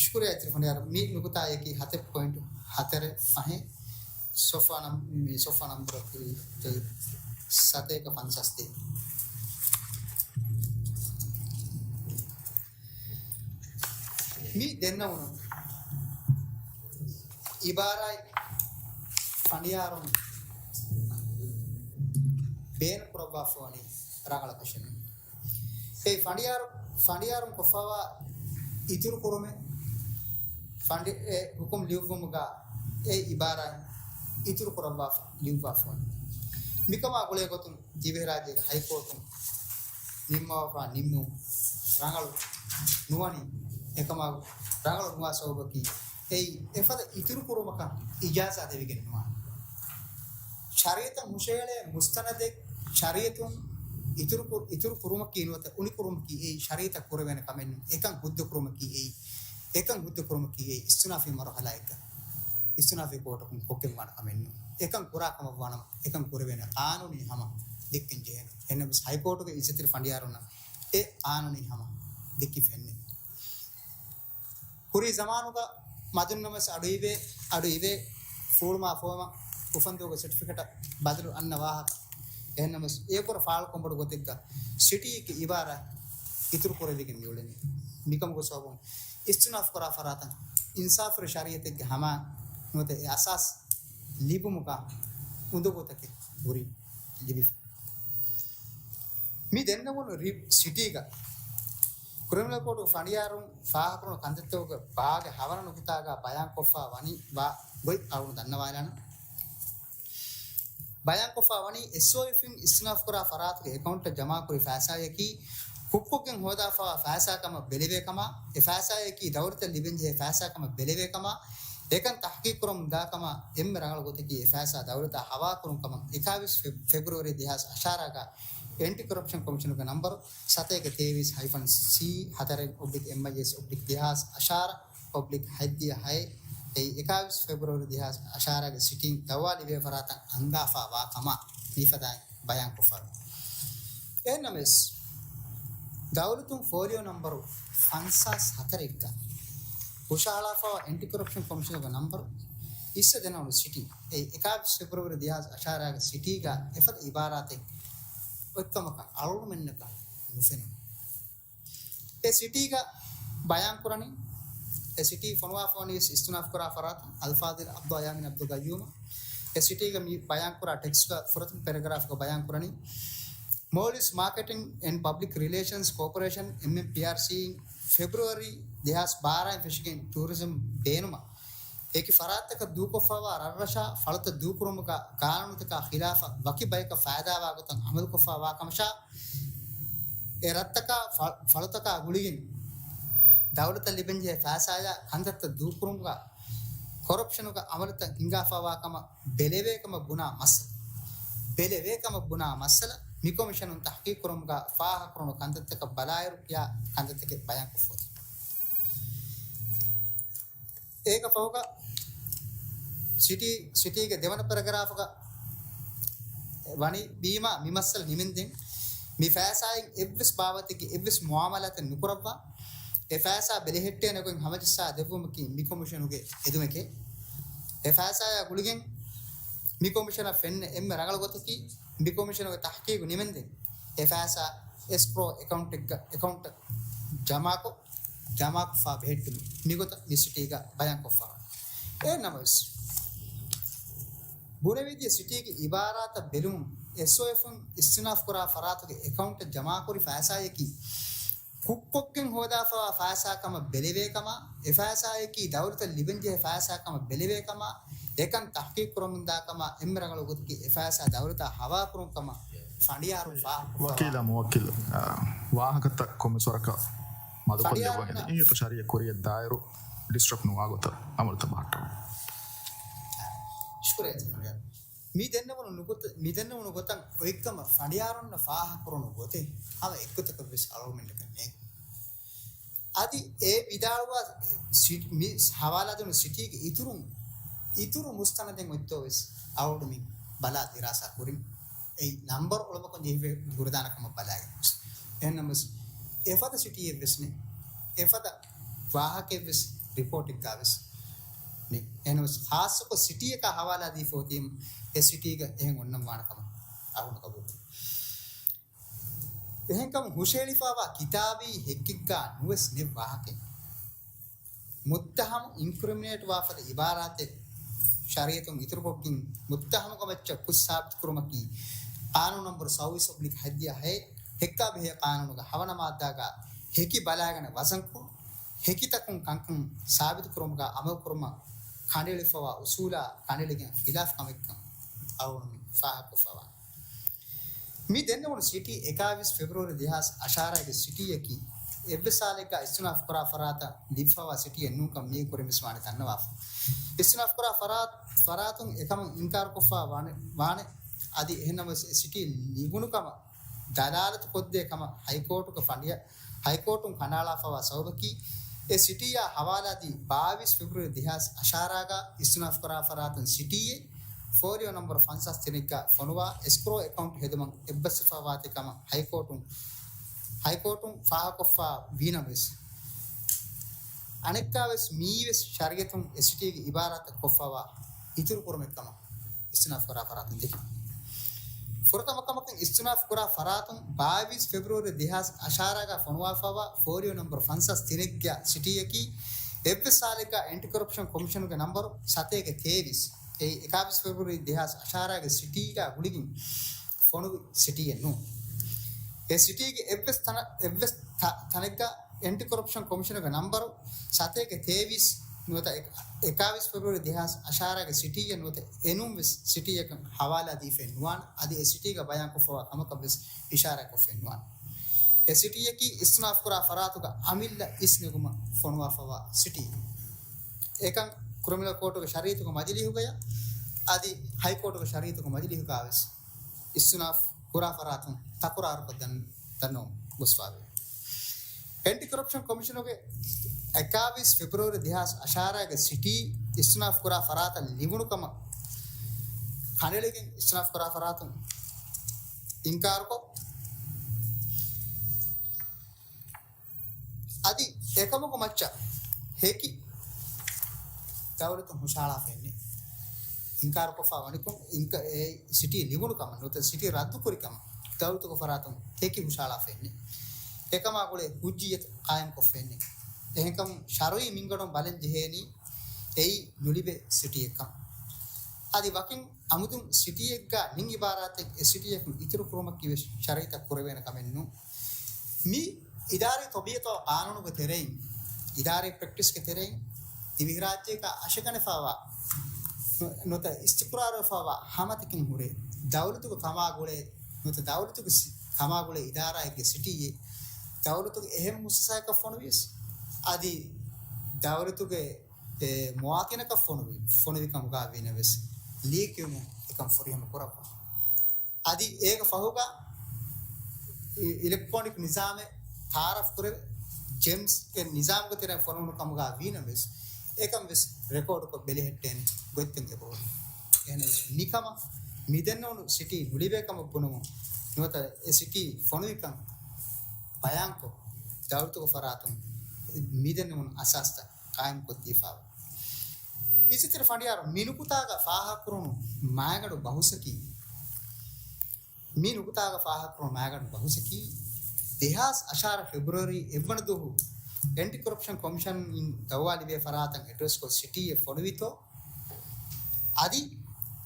ޝުކުރިއްޔާ އިތުރު ފަނޑިޔާރު، މި ނުކުތާއަކީ ހަތެއް ޕޮއިންޓް ހަތަރެއް ފަހެއް ސޮފާ ނަމް-، މި ސޮފާ ނަންބަރަކީ ސަތޭކަ ފަންސާސް ދޭއް. މި ދެންނެވުނު އިބާރާތް ފަނޑިޔާރުން ބޭނުން ކުރައްވާފަވަނީ ރަނގަޅަކަށެއް ނޫން. އެ ފަނޑިޔާރު، ފަނޑިޔާރުން ކޮށްފައިވާ އިތުރު ކުރުމެއް ފަނޑި-، އެ ހުކުމް ލިޔުއްވުމުގަ އެ އިބާރާތް އިތުރު ކުރައްވާފަ، ލިޔުއްވާފަވަނީ. މިކަމާ ގުޅޭ ގޮތުން ދިވެހިރާއްޖޭގެ ހައިކޯޓުން ނިންމަވާފަ ނިންމުން ރަނގަޅު ނުވަނީ. އެކަމާ ރަނގަޅު ނުވާ ސަބަބަކީ އެއީ އެފަދަ އިތުރު ކުރުމަކަށް އިޖާޒާ ދެވިގެން ނުވާނެ. ޝަރީއަތަށް ހުށަހެޅޭ މުސްތަނަދެއް ޝަރީއަތުން އިތުރު ކު-، އިތުރު ކުރުމަކީ ނުވަތަ އުނިކުރުމަކީ އެއީ ޝަރީއަތަށް ކުރެވޭނެ ކަމެއް ނޫން. އެކަން ހުއްދަ ކުރުމަކީ އެއީ، އެކަން ހުއްދަ ކުރުމަކީ އެއީ އިސްތިނާފީ މަރުހަލާއެއްގަ އިސްތިނާފީ ކޯޓަކުން ކޮށްގެންވާނެ ކަމެއް ނޫން. އެކަން ކުރާ ކަމަށް ވާނަމަ، އެކަން ކުރެވޭނެ ޤާނޫނީ ހަމަ ދެއްކެން ޖެހޭނެ. އެހެންނަމަވެސް ހައިކޯޓުގެ އިއްޒަތްތެރި ފަނޑިޔާރުންނަށް އެ ޤާނޫނީ ހަމަ ދެއްކިފަ އެންމެ. ކުރީ ޒަމާނުގަ މަދުންނަމަސް އަޑުއިވޭ، އަޑުއިވޭ، ފޫޅުމާ ފޯމަށް އުފަންދޫގެ ސެޓްފިކެޓަށް ބަދަލު އަންނަ ވާހަކަ. އެހެންނަމަސް އޭކުރަ ފާޅުކޮށް ބޮޑު ގޮތެއްގަ ސިޓީއެއްގެ އިބާރާތް އިތުރު ކުރެވިގެން މިއުޅެނީ. މިކަމުގެ ސަބަބުން އިސްތިނާފު ކުރާ ފަރާތަށް އިންސާފުވެރި ޝަރީއަތެއްގެ ހަމައަށް ނުވަތަ އެ އަސާސް ލިބުމުގަ އުނދަގޫތަކެއް ހުރި ލިބިފަ. މި ދެންނެވުނު ރި-، ސިޓީގަ ކްރިމިނަލް ކޯޑުގެ ފަނޑިޔާރުން ފާހަގަކުރުނު ކަންތައްތަކުގެ ބާގެ ހަވަނަ ނުކުތާގަ ބަޔާންކޮށްފަ ވަނީ ވާ ގޮތް އަޅުގަނޑު ދަންނަވާލާނަން. ބަޔާންކޮށްފަ ވަނީ އެސްއޯއެފްއިން އިސްތިނާފުކުރާ ފަރާތުގެ އެކައުންޓަށް ޖަމާކުރި ފައިސާއަކީ ކުށްކޮށްގެން ހޯދާފައިވާ ފައިސާ ކަމަށް ބެލެވޭ ކަމަށް، އެ ފައިސާއަކީ ދައުލަތަށް ލިބެންޖެހޭ ފައިސާ ކަމަށް ބެލެވޭ ކަމަށް، އެކަން ތަހްޤީޤު ކުރަމުން ދާ ކަމަށް އެންމެ ރަނގަޅު ގޮތަކީ އެ ފައިސާ ދައުލަތަށް ހަވާލުކުރުން ކަމަށް އެކާވީސް ފެ-، ފެބްރުއަރީ ދެހާސް އަށާރަ ގަ އެންޓި ކޮރަޕްޝަން ކޮމިޝަނުގެ ނަންބަރު ސަތޭކަ ތޭވީސް ހައިފަން ސީ ހަތަރެއް އޮބްލިކް އެމްއައިއެސް އޮބްލިކް ދެހާސް އަށާރަ އޮބްލިކް ހަތްދިހަ ހައެއް އެއީ އެކާވީސް ފެބްރުއަރީ ދެހާސް އަށާރަގެ ސިޓީން ދައުވާ ލިބޭ ފަރާތަށް އަންގާފަ ވާ ކަމަށް މިފަދައިން ބަޔާންކޮށްފަ. އެހެންނަމަވެސް، ދައުލަތުން ފޯލިއޯ ނަންބަރު ފަންސާސް ހަތަރެއްގަ ހުށަހަޅާފައިވާ އެންޓި ކޮރަޕްޝަން ކޮމިޝަނުގެ ނަންބަރު އިސް ދެނަވަނު ސިޓީ އެއީ އެކާވީސް ފެބްރުއަރީ ދެހާސް އަށާރަގެ ސިޓީގަ އެފަދަ އިބާރާތެއް އޮތްކަމަކަށް އަޅުގަނޑުމެންނަކަށް ނުފެނުނު. އެ ސިޓީގަ ބަޔާންކުރަނީ، އެ ސިޓީ ފޮނުވާފަވަނީ ވެސް އިސްތިނާފުކުރާ ފަރާތުން އަލްފާޟިލް އަބްދުﷲ ޔާމީން އަބްދުލް ގައްޔޫމަށް. އެ ސިޓީގަ މި ބަޔާންކުރާ ޓެކްސްޓްގަ ފުރަތަމަ ޕެރެގްރާފްގަ ބަޔާންކުރަނީ، މޯލްޑިވްސް މާކެޓިން އެންޑް ޕަބްލިކް ރިލޭޝަންސް ކޯޕަރޭޝަން، އެމްއެމްޕީއާރްސީ، އިން ފެބްރުއަރީ ދެހާސް ބާރައިން ފެށިގެން ޓޫރިޒަމް ބޭނުމަށް އެކި ފަރާތްތަކަށް ދޫކޮށްފައިވާ ރަށްރަށާ ފަޅުތައް ދޫކުރުމުގަ ގާނޫނުތަކާ ޚިލާފަށް ވަކި ބަޔަކަށް ފައިދާވާ ގޮތަށް އަމަލުކޮށްފައިވާ ކަމަށާ، އެ ރަށްތަކާ ފަ-، ފަޅުތަކާ ގުޅިގެން ދައުލަތަށް ލިބެންޖެހޭ ފައިސާޔާ ކަންތައްތައް ދޫކުރުމުގަ ކޮރަޕްޝަނުގެ އަމަލުތައް ހިނގާފައިވާ ކަމަށް ބެލެވޭ ކަމަށް ބުނާ މައްސަލަ، ބެލެވޭ ކަމަށް ބުނާ މައްސަލަ މި ކޮމިޝަނުން ތަޙްޤީޤު ކުރުމުގަ ފާހަގަކުރުނު ކަންތައްތަކަށް ބަލާއިރު ކިޔާ ކަންތައްތަކެއް ބަޔާންކޮށްފައި. އޭގެ ފަހުގަ ސިޓީ، ސިޓީގެ ދެވަނަ ޕެރެގްރާފުގަ ވަނީ ވީމާ މި މައްސަލަ ނިމެންދެން މި ފައިސާއިން އެއްވެސް ބާވަތެއްގެ އެއްވެސް މުއާމަލާތެއް ނުކުރައްވާ، އެ ފައިސާ ބެލެހެއްޓޭނެ ގޮތް ހަމަޖައްސާ ދެއްވުމަކީ މި ކޮމިޝަނުގެ އެދުމެކޭ. އެ ފައިސާޔާ ގުޅިގެން މި ކޮމިޝަނަށް ފެންނަ އެންމެ ރަނގަޅު ގޮތަކީ މި ކޮމިޝަނުގެ ތަޙްޤީޤު ނިމެންދެން އެ ފައިސާ އެސްކްރޯ އެކައުންޓެއްގަ، އެކައުންޓަށް ޖަމާކޮށް، ޖަމާކޮށްފަ ބެހެއްޓުން މިގޮތަށް މި ސިޓީގަ ބަޔާންކޮށްފަ. އެހެން ނަމަވެސް، ބުނެވިދިޔަ ސިޓީގެ އިބާރާތަށް ބެލުމުން، އެސްއޯއެފުން އިސްތިނާފުކުރާ ފަރާތުގެ އެކައުންޓަށް ޖަމާކުރި ފައިސާޔަކީ، ކުށްކޮށްގެން ހޯދާފައިވާ ފައިސާ ކަމަށް ބެލެވޭ ކަމަށް، އެ ފައިސާޔަކީ ދައުލަތަށް ލިބެންޖެހޭ ފައިސާ ކަމަށް ބެލެވޭ ކަމަށް، އެކަން ތަޙްޤީޤު ކުރަމުންދާ ކަމަށް، އެންމެ ރަނގަޅު ގޮތަކީ އެ ފައިސާ ދައުލަތަށް ހަވާލުކުރުން ކަމަށް ފަނޑިޔާރުން ފާހަގަކޮށްފަ. ވަކީލާ މުވައްކިލު، އާ، ވާހަކަތައް ކޮންމެސް ވަރަކަށް މަދުކޮށްލެއްވަން ފަނޑިޔާރުންނަށް އެނގޭތޯ ޝަރީއަތް ކުރިއަށް ދާއިރު ޑިސްޓަބް ނުވާ ގޮތަށް އަމަލުތައް ބަހައްޓަވަން. ޝުކުރިއްޔާ ފަނޑިޔާރުން. މި ދެންނެވުނު ނުކުތަ-، މި ދެންނެވުނު ގޮތަށް އޮތްކަމަށް ފަނޑިޔާރުންނަށް ފާހަގަކުރުނު ގޮތެއް ހަމަ އެއްގޮތަކަށްވެސް އަޅުގަނޑުމެންނަކަށް ނޭނގެ. އަދި އެ ވިދާޅުވާ ސި-، މި ހަވާލާދިނު ސިޓީގެ އިތުރުން، އިތުރު މުސްތަނަދެއް އޮތްތޯވެސް އަޅުގަނޑުމެން ބަލާ ދިރާސާ ކުރިން. އެއީ ނަންބަރު އުޅުމަކުން ޖެހިފައި ހުރިދާނެ ކަމަށް ބަލާގެން ވެސް. އެހެންނަމަވެސް، އެފަދަ ސިޓީއެއްވެސް ނެތް. އެފަދަ ވާހަކައެއްވެސް ރިޕޯޓެއްގަވެސް ނެތް. އެހެންނަމަވެސް، ޚާއްޞަކޮށް ސިޓީއަކާ ހަވާލާދީފަ އޮތީމަ، އެ ސިޓީގަ އެހެން އޮންނަން ވާނެ ކަމަށް އަޅުގަނޑު ގަބޫލުކުރަން. އެހެންކަމުން ހުށަހެޅިފައިވާ ކިތާބީ ހެއްކެއްގަ ނުވެސް ނެތް ވާހަކައެއް. މުއްތަހަމު އިންކްރިމިނޭޓް ވާފަދަ އިބާރާތެއް ޝަރީއަތުން އިތުރުކޮށްގެން މުއްތަހަމުގެ މައްޗަށް ކުށް ސާބިތުކުރުމަކީ ޤާނޫނު ނަންބަރު ސައުވީސް އޮބްލިކް ހަތްދިހަ ހައެއް ހެއްކާ ބެހޭ ޤާނޫނުގެ ހަވަނަ މާއްދާގަ ހެކި ބަލާގަނެ ވަޒަންކޮށް، ހެކިތަކުން ކަންކަން ސާބިތުކުރުމުގަ އަމަލުކުރުމަށް ކަނޑައެޅިފައިވާ އުސޫލާ ކަނޑައެޅިގެން ޚިލާފު ކަމެއްކަން އަޅުގަނޑުމެން ފާހަގަކޮށްފައިވާނެ. މި ދެންނެވުނު ސިޓީ އެކާވީސް ފެބްރުއަރީ ދެހާސް އަށާރައިގެ ސިޓީއަކީ، އެއްވެސް ސާލެއްގަ އިސްތިނާފުކުރާ ފަރާތަށް ލިބިފައިވާ ސިޓީއެއް ނޫންކަން މީގެ ކުރިންވެސް ވާނެ ދަންނަވާފަ. އިސްތިނާފުކުރާ ފަރާތް، ފަރާތުން އެކަމަށް އިންކާރުކޮށްފައި ވާނެ، ވާނެ. އަދި އެހެންނަމަވެސް އެ ސިޓީ ލިބުނު ކަމަށް ދަލާލަތު ކޮށްދޭ ކަމަށް ހައިކޯޓުގެ ފަނޑިޔަ-، ހައިކޯޓުން ކަނޑައަޅާފައިވާ ސަބަބަކީ، އެ ސިޓީއާ ހަވާލާދީ ބާވީސް ފެބްރުއަރީ ދެހާސް އަށާރަގަ އިސްތިނާފުކުރާ ފަރާތުން ސިޓީއެއް ފޯލިއޯ ނަންބަރު ފަންސާސް ތިނެއްގަ ފޮނުވާ އެސްކްރޯ އެކައުންޓް ހެދުމަށް އެއްބަސްވެފައިވާތީ ކަމަށް ހައިކޯޓުން، ހައިކޯޓުން ފާހަގަކޮށްފަ ވީނަމަވެސް، އަނެއްކާވެސް މިއީވެސް ޝަރީއަތުން އެ ސިޓީގެ އިބާރާތަށް ކޮށްފަވާ އިތުރު ކުރުމެއްކަމަށް އިސްތިނާފު ކުރާ ފަރާތުން ދެކެވޭ. ފުރަތަމަ ކަމަކަށް އިސްތިނާފު ކުރާ ފަރާތުން ބާވީސް ފެބްރުވަރީ ދެހާސް އަށާރަގަ ފޮނުވާފަވާ ފޯލިއޯ ނަމްބަރު ފަންސާސް ތިނެއްގެ ސިޓީއަކީ އެއްވެސް ސާލެއްގަ އެންޓި ކޮރަޕްޝަން ކޮމިޝަނުގެ ނަމްބަރު ސަތޭކަ ތޭވީސް، އެއީ އެކާވީސް ފެބްރުވަރީ ދެހާސް އަށާރަގެ ސިޓީގަ ގުޅިގެން ފޮނުވި ސިޓީއެއް ނޫން. އެ ސިޓީގެ އެއްވެސް ތަނަ-، އެއްވެސް ތަ-، ތަނެއްގަ އެންޓި ކޮރަޕްޝަން ކޮމިޝަނުގެ ނަމްބަރު ސަތޭކަ ތޭވީސް ނުވަތަ އެ-، އެކާވީސް ފެބްރުވަރީ ދެހާސް އަށާރަގެ ސިޓީއެއް ނުވަތަ އެނޫންވެސް ސިޓީއަކަށް ހަވާލާ ދީފައެއް ނުވާނެ. އަދި އެ ސިޓީގަ ބަޔާންކޮށްފަވާ ކަމަކަށްވެސް އިޝާރާތްކޮށްފައެއް ނުވާނެ. އެ ސިޓީއަކީ އިސްތިނާފު ކުރާ ފަރާތުގަ އަމިއްލަ އިސް ނެގުމަށް ފޮނުވާފަވާ ސިޓީ. އެކަން ކްރިމިނަލް ކޯޓުގެ ޝަރީއަތުގެ މަޖިލީހުގަޔަށް އަދި ހައިކޯޓުގެ ޝަރީއަތުގެ މަޖިލީހުގަވެސް އިސްތިނާފު ކުރާ ފަރާތުން ތަކުރާރުކޮށް ދަން-، ދަންނަވަން ގޮސްފާވޭ. އެންޓި ކޮރަޕްޝަން ކޮމިޝަނުގެ އެކާވީސް ފެބްރުވަރީ ދެހާސް އަށާރަގެ ސިޓީ އިސްތިނާފު ކުރާ ފަރާތަށް ލިބުނު ކަމަށް ކަނޑައެޅިގެން އިސްތިނާފު ކުރާ ފަރާތުން އިންކާރުކޮށް، އަދި އެކަމުގެ މައްޗަށް ހެކި ދައުލަތުން ހުށަހަޅާފައެއްނެއް. އިންކާރުކޮށްފަ ވަނިކޮށް، އިންކަ-، އެ ސިޓީ ލިބުނު ކަމަށް ނުވަތަ ސިޓީ ރައްދުކުރި ކަމަށް ދައުލަތުގެ ފަރާތުން ހެކި ހުށަހަޅާފައެއްނެއް. އެކަމާ ގުޅޭ ހުއްޖިއްޔަތު ޤާއިމްކޮށްފައެއްނެއް. އެހެންކަމުން ޝަރުއީ މިންގަނޑުން ބަލަން ޖެހޭނީ އެއީ ނުލިބޭ ސިޓީއެއްކަން. އަދި ވަކިން އަމުދުން ސިޓީއެއްގަ މިން އިބާރާތެއް އެ ސިޓީއަކުން އިތުރު ކުރުމަކީވެސް ޝަރީއަތަށް ކުރެވޭނެ ކަމެއް ނޫން. މި އިދާރީ ތަބީޢަތާ ޤާނޫނުގެ ތެރެއިން، އިދާރީ ޕްރެކްޓިސްގެ ތެރެއިން ދިވެހިރާއްޖޭގަ އަށެއްގަނެފަވާ ނު-، ނުވަތަ އިސްތިޤްރާރުވެފަވާ ހަމަތަކެއް ހުރޭ. ދައުލަތުގެ ކަމާގުޅޭ، ނުވަތަ ދައުލަތުގެ ސި-، ކަމާގުޅޭ އިދާރާއެއްގެ ސިޓީއެއް ދައުލަތުގެ އެހެން މުއައްސަސާއަކަށް ފޮނުވިޔަސް، އަދި ދައުލަތުގެ އެ މުވާތިނަކަށް ފޮނުވި، ފޮނުވި ކަމުގަ ވީނަމަވެސް، ލީކްވުމުން އެކަން ފުރިހަމަ ކުރައްވާ. އަދި އޭގެ ފަހުގަ އި-، އިލެކްޓްރޯނިކް ނިޒާމެއް ތަޢާރަފް ކުރެވޭ، ޖެމްސް އެ ނިޒާމުގެ ތެރެއިން ފޮނުވުނު ކަމުގަ ވީނަމަވެސް، އެކަން ވެސް ރެކޯޑުކޮށް ބެލެހެއްޓޭނެ ގޮތްތައް އެބަހުރި. އެހެނަސް މިކަމަށް މިދެންނެވުނު ސިޓީ ނުލިބޭ ކަމަށް ބުނުމުން ނުވަތަ އެ ސިޓީ ފޮނުވިކަން ބަޔާންކޮށް، ދައުލަތުގެ ފަރާތުން މިދެންނެވުނު އަސާސްތައް ޤާއިމްކޮށްދީފައި. އިސްތިރި ފަނޑިޔާރު މި ނުކުތާގަ ފާހަގަކުރުނު މާގަނޑު ބަހުސަކީ، މި ނުކުތާގަ ފާހަގަކުރުނު މާގަނޑު ބަހުސަކީ، ދެހާސް އަށާރަ ފެބްރުވަރީ އެއްވަނަ ދުވަހު އެންޓި ކޮރަޕްޝަން ކޮމިޝަން އިން ދައުވާ ލިބޭ ފަރާތަށް އެޑްރެސްކޮށް ސިޓީއެއް ފޮނުވިތޯ، އަދި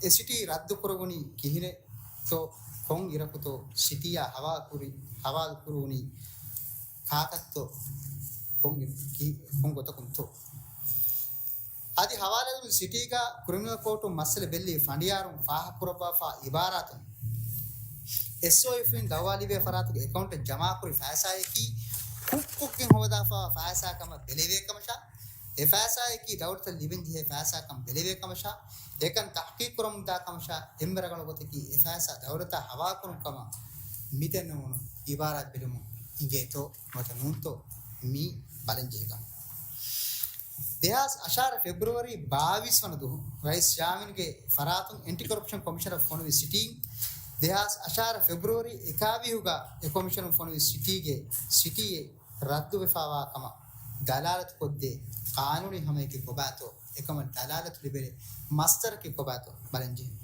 އެ ސިޓީ ރައްދުކުރެވުނީ ކިހިނެއްތޯ، ކޮން އިރަކުތޯ، ސިޓީއާ ހަވާލުކުރި، ހަވާލުކުރުވުނީ ކާކަށްތޯ، ކޮން އި-، ކި-، ކޮން ގޮތަކުންތޯ. އަދި ހަވާލުވި ސިޓީގަ ކްރިމިނަލް ކޯޓުން މައްސަލަ ބެއްލި ފަނޑިޔާރުން ފާހަގަކުރައްވާފާ އިބާރާތުން، އެސްއޯއެފްއިން ދައުވާލިބޭ ފަރާތުގެ އެކައުންޓަށް ޖަމާކުރި ފައިސާއަކީ ކުށްކޮށްގެން ހޯދާފާވާ ފައިސާ ކަމަށް ބެލެވޭ ކަމަށާ، އެ ފައިސާއަކީ ދައުލަތަށް ލިބެންޖެހޭ ފައިސާ ކަމަށް ބެލެވޭ ކަމަށާ، އެކަން ތަޙްޤީޤު ކުރަމުންދާ ކަމަށާ، އެންމެ ރަނގަޅު ގޮތަކީ އެ ފައިސާ ދައުލަތަށް ހަވާލުކުރުން ކަމަށް މިދެންނެވުނު އިބާރާތް ބެލުމުން އިނގޭތޯ ނުވަތަ ނޫންތޯ މި ބަލަންޖެހި ކަމަށް. ދެހާސް އަށާރަ ފެބްރުވަރީ ބާވީސް ވަނަ ދުވަހު ރައީސް ޔާމީންގެ ފަރާތުން އެންޓި ކޮރަޕްޝަން ކޮމިޝަނަށް ފޮނުވި ސިޓީން، ދެހާސް އަށާރަ ފެބްރުވަރީ އެކާވީހުގަ އެ ކޮމިޝަނުން ފޮނުވި ސިޓީގެ ސިޓީއެއް ރައްދުވެފާވާ ކަމަށް ދަލާލަތުކޮށްދޭ ޤާނޫނީ ހަމަޔަކީ ކޮބާތޯ، އެކަމަށް ދަލާލަތު ލިބޭ މަޞްދަރަކީ ކޮބާތޯ ބަލަންޖެހޭ.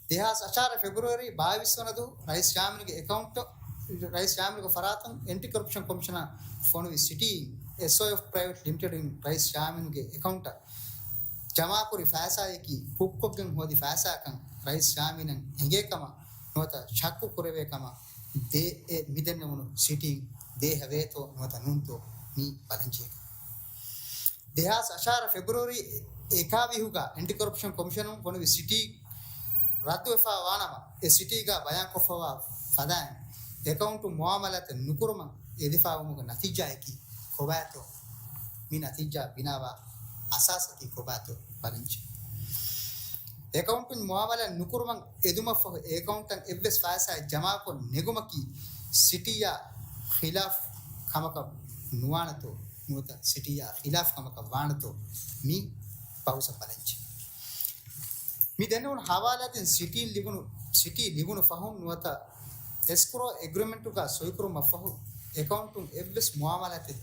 ދެހާސް އަށާރަ ފެބްރުވަރީ ބާވީސް ވަނަ ދުވަހު ރައީސް ޔާމީންގެ އެކައުންޓަށް، ރައީސް ޔާމީންގެ ފަރާތުން އެންޓި ކޮރަޕްޝަން ކޮމިޝަނަށް ފޮނުވި ސިޓީ، އެސްއޯއެފް ޕްރައިވެޓް ލިމިޓެޑްއިން ރައީސް ޔާމީންގެ އެކައުންޓަށް ޖަމާކުރި ފައިސާއަކީ ކުށްކޮށްގެން ހޯދި ފައިސާކަން ރައީސް ޔާމީނަށް އެނގޭ ކަމަށް ނުވަތަ ޝައްކު ކުރެވޭ ކަމަށް ދޭ އެ މިދެންނެވުނު ސިޓީން ދޭހަވޭތޯ ނުވަތަ ނޫންތޯ މި ބަލަންޖެހޭ. ދެހާސް އަށާރަ ފެބްރުވަރީ އެކާވީހުގަ އެންޓި ކޮރަޕްޝަން ކޮމިޝަނުން ފޮނުވި ސިޓީ ރައްދުވެފާ ވާނަމަ، އެ ސިޓީގަ ބަޔާންކޮށްފަވާ ފަދައިން އެކައުންޓު މުއާމަލާތެއް ނުކުރުމަށް އެދިފާވުމުގެ ނަތީޖާއަކީ ކޮބާތޯ؟ މި ނަތީޖާ ބިނާވާ އަސާސަކީ ކޮބާތޯ ބަލަންޖެ. އެކައުންޓުން މުއާމަލާ ނުކުރުމަށް އެދުމަށްފަހު އެ އެކައުންޓަށް އެއްވެސް ފައިސާއެއް ޖަމާކޮށް ނެގުމަކީ ސިޓީއާ ޚިލާފް ކަމަކަށް ނުވާނެތޯ؟ ނުވަތަ ސިޓީއާ ޚިލާފް ކަމަކަށް ވާނެތޯ މި ބަހުސަށް ބަލަންޖެ. މި ދެންނެވުނު ހަވާލާތެއް ސިޓީން ލިބުނު، ސިޓީ ލިބުނު ފަހުން ނުވަތަ އެސްކްރޯ އެގްރިމެންޓުގަ ސޮއިކުރުމަށް ފަހު އެކައުންޓުން އެއްވެސް މުއާމަލާތެއް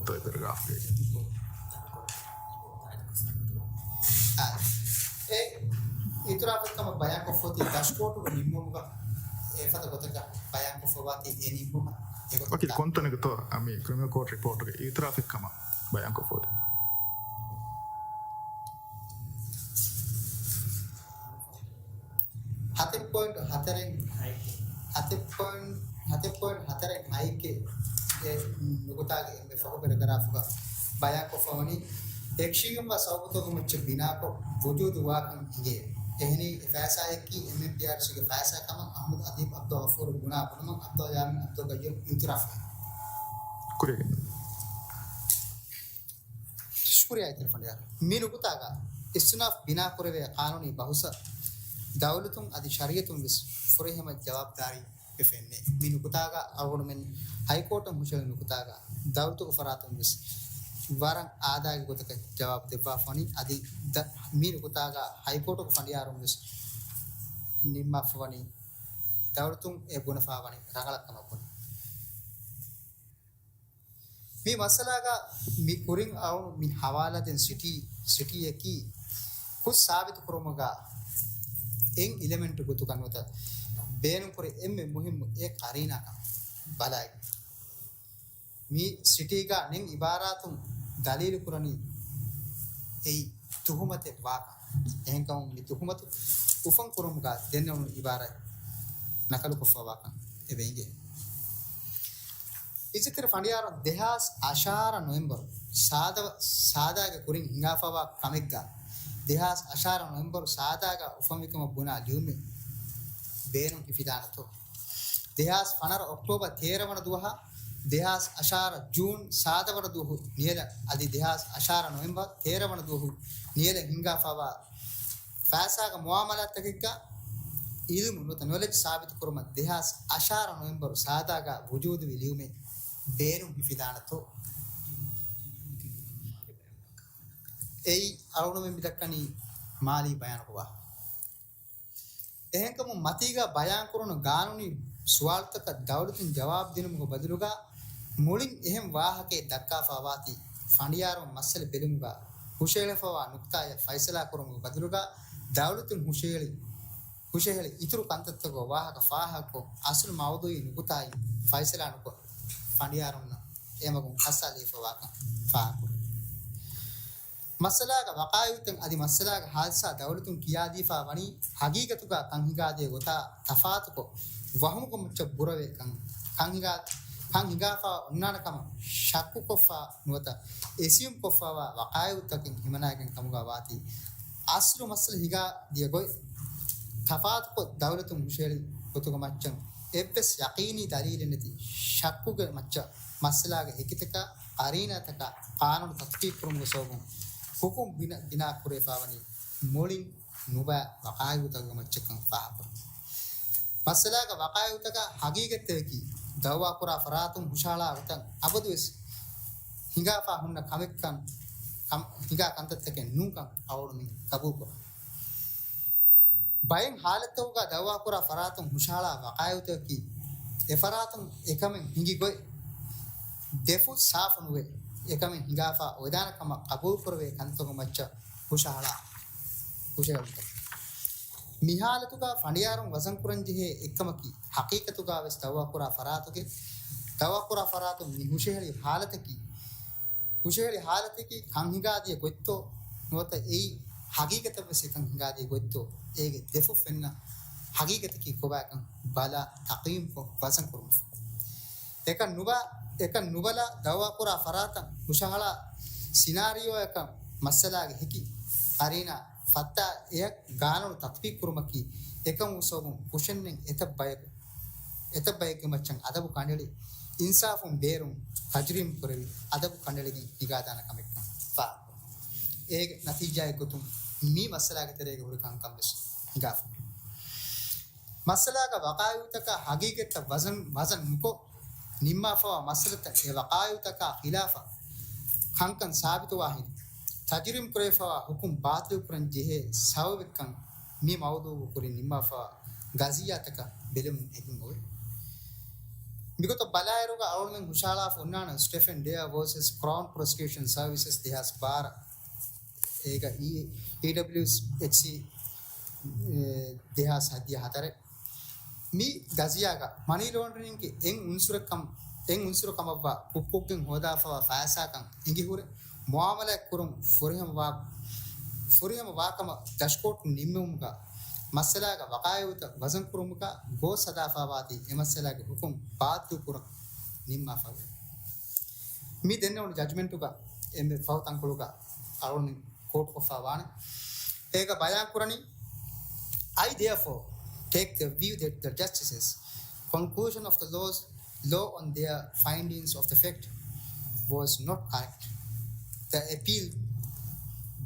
އެބައޮތްތޯ ޕެރެގްރާފްގައި؟ އާ، އެ އިތުރާފެއްކަމަށް ބަޔާންކޮށްފައޮތީ ދަށްކޯޓުގެ ނިންމުމުގަ އެފަދަ ގޮތަކަށް ބަޔާންކޮށްފައިވާތީ އެ ނިންމުމަށް އެގޮތަށް ވަކި ކޮންތަނެއްގަތޯ މި ކްރިމިނަލް ކޯޓް ރިޕޯޓުގެ އިތުރާފެއްކަމަށް ބަޔާންކޮށްފައޮތީ؟ ހަތެއް ޕޮއިންޓް ހަތަރެއް، ހަތެއް ޕޮއިންޓް، ހަތެއް ޕޮއިންޓް ހަތަރެއް ހައެއްގެ ނުކުތާގެ އެންމެ ފަހު ޕެރެގްރާފުގަ ބަޔާންކޮށްފަވަނީ، އެކަށީގެންވާ ސަބަބުތަކުގެ މައްޗަށް ބިނާކޮށް ވުޖޫދު ވާކަން އިނގޭ. އެހެނީ، އެ ފައިސާއަކީ އެމްއެމްޕީއާރްސީގެ ފައިސާ ކަމަށް އަހްމަދު އަދީބް އަބްދުލްޣަފޫރު ބުނާ ބުނުމަށް އަބްދުލް ޔާމީން އަބްދުލް ޤައްޔޫމް އިއުތިރާފް ކުރިޔަށް ގެންދަވާ. ޝުކުރިއްޔާ އިތުރު ފަނޑިޔާރު. މި ނުކުތާގަ އިސްތިނާފް ބިނާކުރެވޭ ޤާނޫނީ ބަހުސަށް ދައުލަތުން އަދި ޝަރީޢަތުން ވެސް ފުރިހަމަ ޖަވާބުދާރީ ވެފައެއްނެތް. މި ނުކުތާގަ އަޅުގަނޑުމެން ހައިކޯޓުން ހުށަހެޅި ނުކުތާގަ ދައުލަތުގެ ފަރާތުން ވެސް ވަރަށް އާދައިގެ ގޮތަކަށް ޖަވާބު ދެއްވާފަވަނީ. އަދި ދަ-، މި ނުކުތާގަ ހައިކޯޓުގެ ފަނޑިޔާރުން ވެސް ނިންމާފަވަނީ ދައުލަތުން އެ ބުނެފަވަނީ ރަނގަޅަށް ކަމަށް ބުނެ. މި މައްސަލާގަ މި ކުރިން އައުނު މި ހަވާލާދޭން ސިޓީ، ސިޓީއަކީ ޚުދް ސާބިތު ކުރުމުގަ އެއް އެލިމެންޓް ގޮތުގަ ނުވަތަ ބޭނުންކުރި އެންމެ މުހިއްމު އެއް ޤަރީނާ ކަމަށް ބަލާގެން. މި ސިޓީގަ ނެތް އިބާރާތުން ދަލީލު ކުރަނީ އެއީ ތުހުމަތެއް ވާކަން. އެހެންކަމުން މި ތުހުމަތު އުފަން ކުރުމުގަ ދެންނެވުނު އިބާރާތް ނަކަލުކޮށްފައިވާކަން އެބަ އިނގޭ. އިއްޒަތްތެރި ފަނޑިޔާރުން ދެހާސް އަށާރަ ނޮވެމްބަރު ސާދަ-، ސާދާގެ ކުރިން ހިނގާފައިވާ ކަމެއްގަ، ދެހާސް އަށާރަ ނޮވެމްބަރު ސާދާގަ އުފަންވިކަމަށް ބުނާ ލިޔުމެއް ބޭނުން ހިފިދާނެތޯ؟ ދެހާސް ފަނަރަ އޮކްޓޯބަރ ތޭރަ ވަނަ ދުވަހާ، ދެހާސް އަށާރަ ޖޫން ސާދަ ވަނަ ދުވަހު ނިޔަލަށް އަދި ދެހާސް އަށާރަ ނޮވެމްބަރު ތޭރަ ވަނަ ދުވަހު ނިޔަލަށް ހިންގާފައިވާ ފައިސާގެ މުއާމަލާތްތަކެއްގަ އިލްމު ނުވަތަ ނޮލެޖް ސާބިތު ކުރުމަށް ދެހާސް އަށާރަ ނޮވެމްބަރު ސާދާގަ ވުޖޫދުވި ލިޔުމެއް ބޭނުން ހިފިދާނެތޯ؟ އެއީ އަޅުގަނޑުމެން މިދައްކަނީ މާލީ ބަޔާނުގަ ވާހަކަ. އެހެންކަމުން މަތީގަ ބަޔާންކުރުނު ގާނޫނީ ސުވާލުތަކަށް ދައުލަތުން ޖަވާބު ދިނުމުގެ ބަދަލުގަ މުޅިން އެހެން ވާހަކައެއް ދައްކާފާވާތީ، ފަނޑިޔާރުން މައްސަލަ ބެލުމުގަ ހުށަހެޅިފައިވާ ނުކުތާއެއް ފައިސަލާ ކުރުމުގެ ބަދަލުގަ، ދައުލަތުން ހުށަހެޅި، ހުށަހެޅި އިތުރު ކަންތައްތަކުގެ ވާހަކަ ފާހަގަކޮށް، އަސްލު މައުޟޫޢީ ނުކުތާއިން ފައިސަލާ ނުކޮށް، ފަނޑިޔާރުންނަށް އެމަގުން ކައްސާލައިފައިވާކަން ފާހަގަކުރޭ. މައްސަލާގެ ވަޤާއިޢުތައް އަދި މައްސަލާގެ ހާދިސާ ދައުލަތުން ކިޔާދީފާ ވަނީ ހަގީގަތުގަ ކަން ހިނގާދިޔަ ގޮތާ ތަފާތުކޮށް، ވަހުމުގެ މައްޗަށް ބުރަވޭ ކަން، ކަން ހިނގާ، ކަން ހިނގާފާ އޮންނާނެ ކަމަށް ޝައްކުކޮށްފާ ނުވަތަ އެސިއުމް ކޮށްފާވާ ވަޤާއިޢުތަކެއް ހިމަނާގެން ކަމުގަ ވާތީ، އަސްލު މައްސަލަ ހިނގާދިޔަ ގޮތް ތަފާތުކޮށް، ދައުލަތުން ހުށަހެޅި ގޮތުގެ މައްޗަށް އެއްވެސް ޔަޤީނީ ދަލީލެއް ނެތި ޝައްކުގެ މައްޗަށް މައްސަލާގެ ހެކިތަކާ، ޤަރީނާތަކާ، ޤާނޫނު ތަޠްބީޤު ކުރުމުގެ ސަބަބުން ޙުކުމް ބިނާ، ބިނާ ކުރެވިފާވަނީ މުޅިން ނުބައި ވަޤާއިޢުތަކުގެ މައްޗަށްކަން ފާހަގަކުރަން. މައްސަލާގެ ވަޤާއިޢުތަކާ ހަގީގަތްތަކަކީ ދައުވާކުރާ ފަރާތުން ހުށަހަޅާ ގޮތަށް އަބަދުވެސް ހިނގާފާ ހުންނަ ކަމެއްކަން، ކަމް، ހިނގާ ކަންތައްތަކެއް ނޫންކަން އަޅުގަނޑުމެން ޤަބޫލުކުރަން. ބައެއް ހާލަތްތަކުގަ ދައުވާކުރާ ފަރާތުން ހުށަހަޅާ ވަޤާއިޢުތަކަކީ، އެފަރާތުން އެކަމެއް ހިނގި ގޮތް ދެފުށް ސާފު ނުވެ، އެކަމެއް ހިނގާފާ އޮވެދާނެ ކަމަށް ޤަބޫލުކުރެވޭ ކަންތަކުގެ މައްޗަށް ހުށަހަޅާ ހުށަހެޅުންތަކެއް. މި ހާލަތުގަ ފަނޑިޔާރުން ވަޒަންކުރަންޖެހޭ އެއްކަމަކީ، ޙަޤީޤަތުގަ ވެސް ދައުވާކުރާ ފަރާތުގެ، ދައުވާކުރާ ފަރާތުން މި ހުށަހެޅި ހާލަތަކީ، ހުށަހެޅި ހާލަތަކީ ކަން ހިނގާދިޔަ ގޮތްތޯ ނުވަތަ އެއީ ހަގީގަތަށް ވެސް އެކަން ހިނގާދިޔަ ގޮތްތޯ، އޭގެ ދެފުށް ފެންނަ ހަގީގަތަކީ ކޮބާކަން ބަލާ ތަޤްޔީމްކޮށް ވަޒަން ކުރުމަށް. އެކަން ނުބާ، އެކަން ނުބަލާ ދައުވާކުރާ ފަރާތަށް ހުށަހަޅާ ސިނާރިއޯއަކަށް މައްސަލާގެ ހެކި ޤަރީނާ ފައްތާ އެއަށް ގާނޫނު ތަޠްބީޤު ކުރުމަކީ، އެކަމުގެ ސަބަބުން ކުށެއްނެތް އެތައް ބަޔަކު، އެތައް ބައެއްގެ މައްޗަށް އަދަބު ކަނޑައެޅި، އިންސާފުން ބޭރުން ތަޖުރީމް ކުރެވި، އަދަބު ކަނޑައެޅިގެން ހިނގާދާނެ ކަމެއްކަން ފާހަގަކުރުން. އޭގެ ނަތީޖާއެއް ގޮތުން މި މައްސަލާގެ ތެރޭގަ ހުރި ކަންކަން ވެސް ހިނގާފަ. މައްސަލާގެ ވަޤާއިޢުތަކާ ހަގީގަތްތައް ވަޒަން، ވަޒަން ނުކޮށް، ނިންމާފައިވާ މައްސަލަތައް އެ ވަޤާއިޢުތަކާ ޚިލާފަށް ކަންކަން ސާބިތުވާ ހިނދު، ތަޖުރީމް ކުރެވިފައިވާ ޙުކުމް ބާޠިލު ކުރަން ޖެހޭ ސަބަބެއްކަން މި މައުޟޫޢު ކުރިން ނިންމާފައިވާ ގަޒިއްޔާތަކަށް ބެލެމުން އެނގެން އޮވޭ. މިގޮތަށް ބަލާއިރުގަ އަޅުގަނޑުމެން ހުށަހަޅާފަ އޮންނާނެ ސްޓެފެން ޑޭ ވާސަސް ކްރައުން ޕްރޮސިކިއުޝަން ސަރވިސަސް ދެހާސް ބާރަ. އޭގަ އީ، އީޑަބްލިއުއެސް އެޗްސީ، އެ، ދެހާސް ހަތްދިހަ ހަތަރެއް. މި ގަޒިއްޔާގަ މަނީ ލޯންޑަރިންގގެ އެއް އުންސުރެއްކަމް، އެއް އުންސުރު ކަމަށްވާ ކުށްކޮށްގެން ހޯދާފައިވާ ފައިސާކަން އެނގިހުރެ، މުއާމަލާތް ކުރުން ފުރިހަމަވާ، ފުރިހަމަވާކަމަށް ދަށުކޯޓުން ނިންމުމުގަ މައްސަލާގެ ވަޤާއިޢުތައް ވަޒަންކުރުމުގަ ގޯސް ހަދާފައިވާތީ، އެ މައްސަލާގެ ޙުކުމް ބާޠިލުކުރަން ނިންމާފައިވޭ. މި ދެންނެވުނު ޖަޖްމަންޓުގަ އެންމެ ފަހު ތަންކޮޅުގަ އަޅުގަނޑު ކޯޓްކޮށްފައިވާނެ. އޭގަ ބަޔާންކުރަނީ، I therefore take the view that the justices' conclusion of the laws, law on their findings of the fact was not correct. The appeal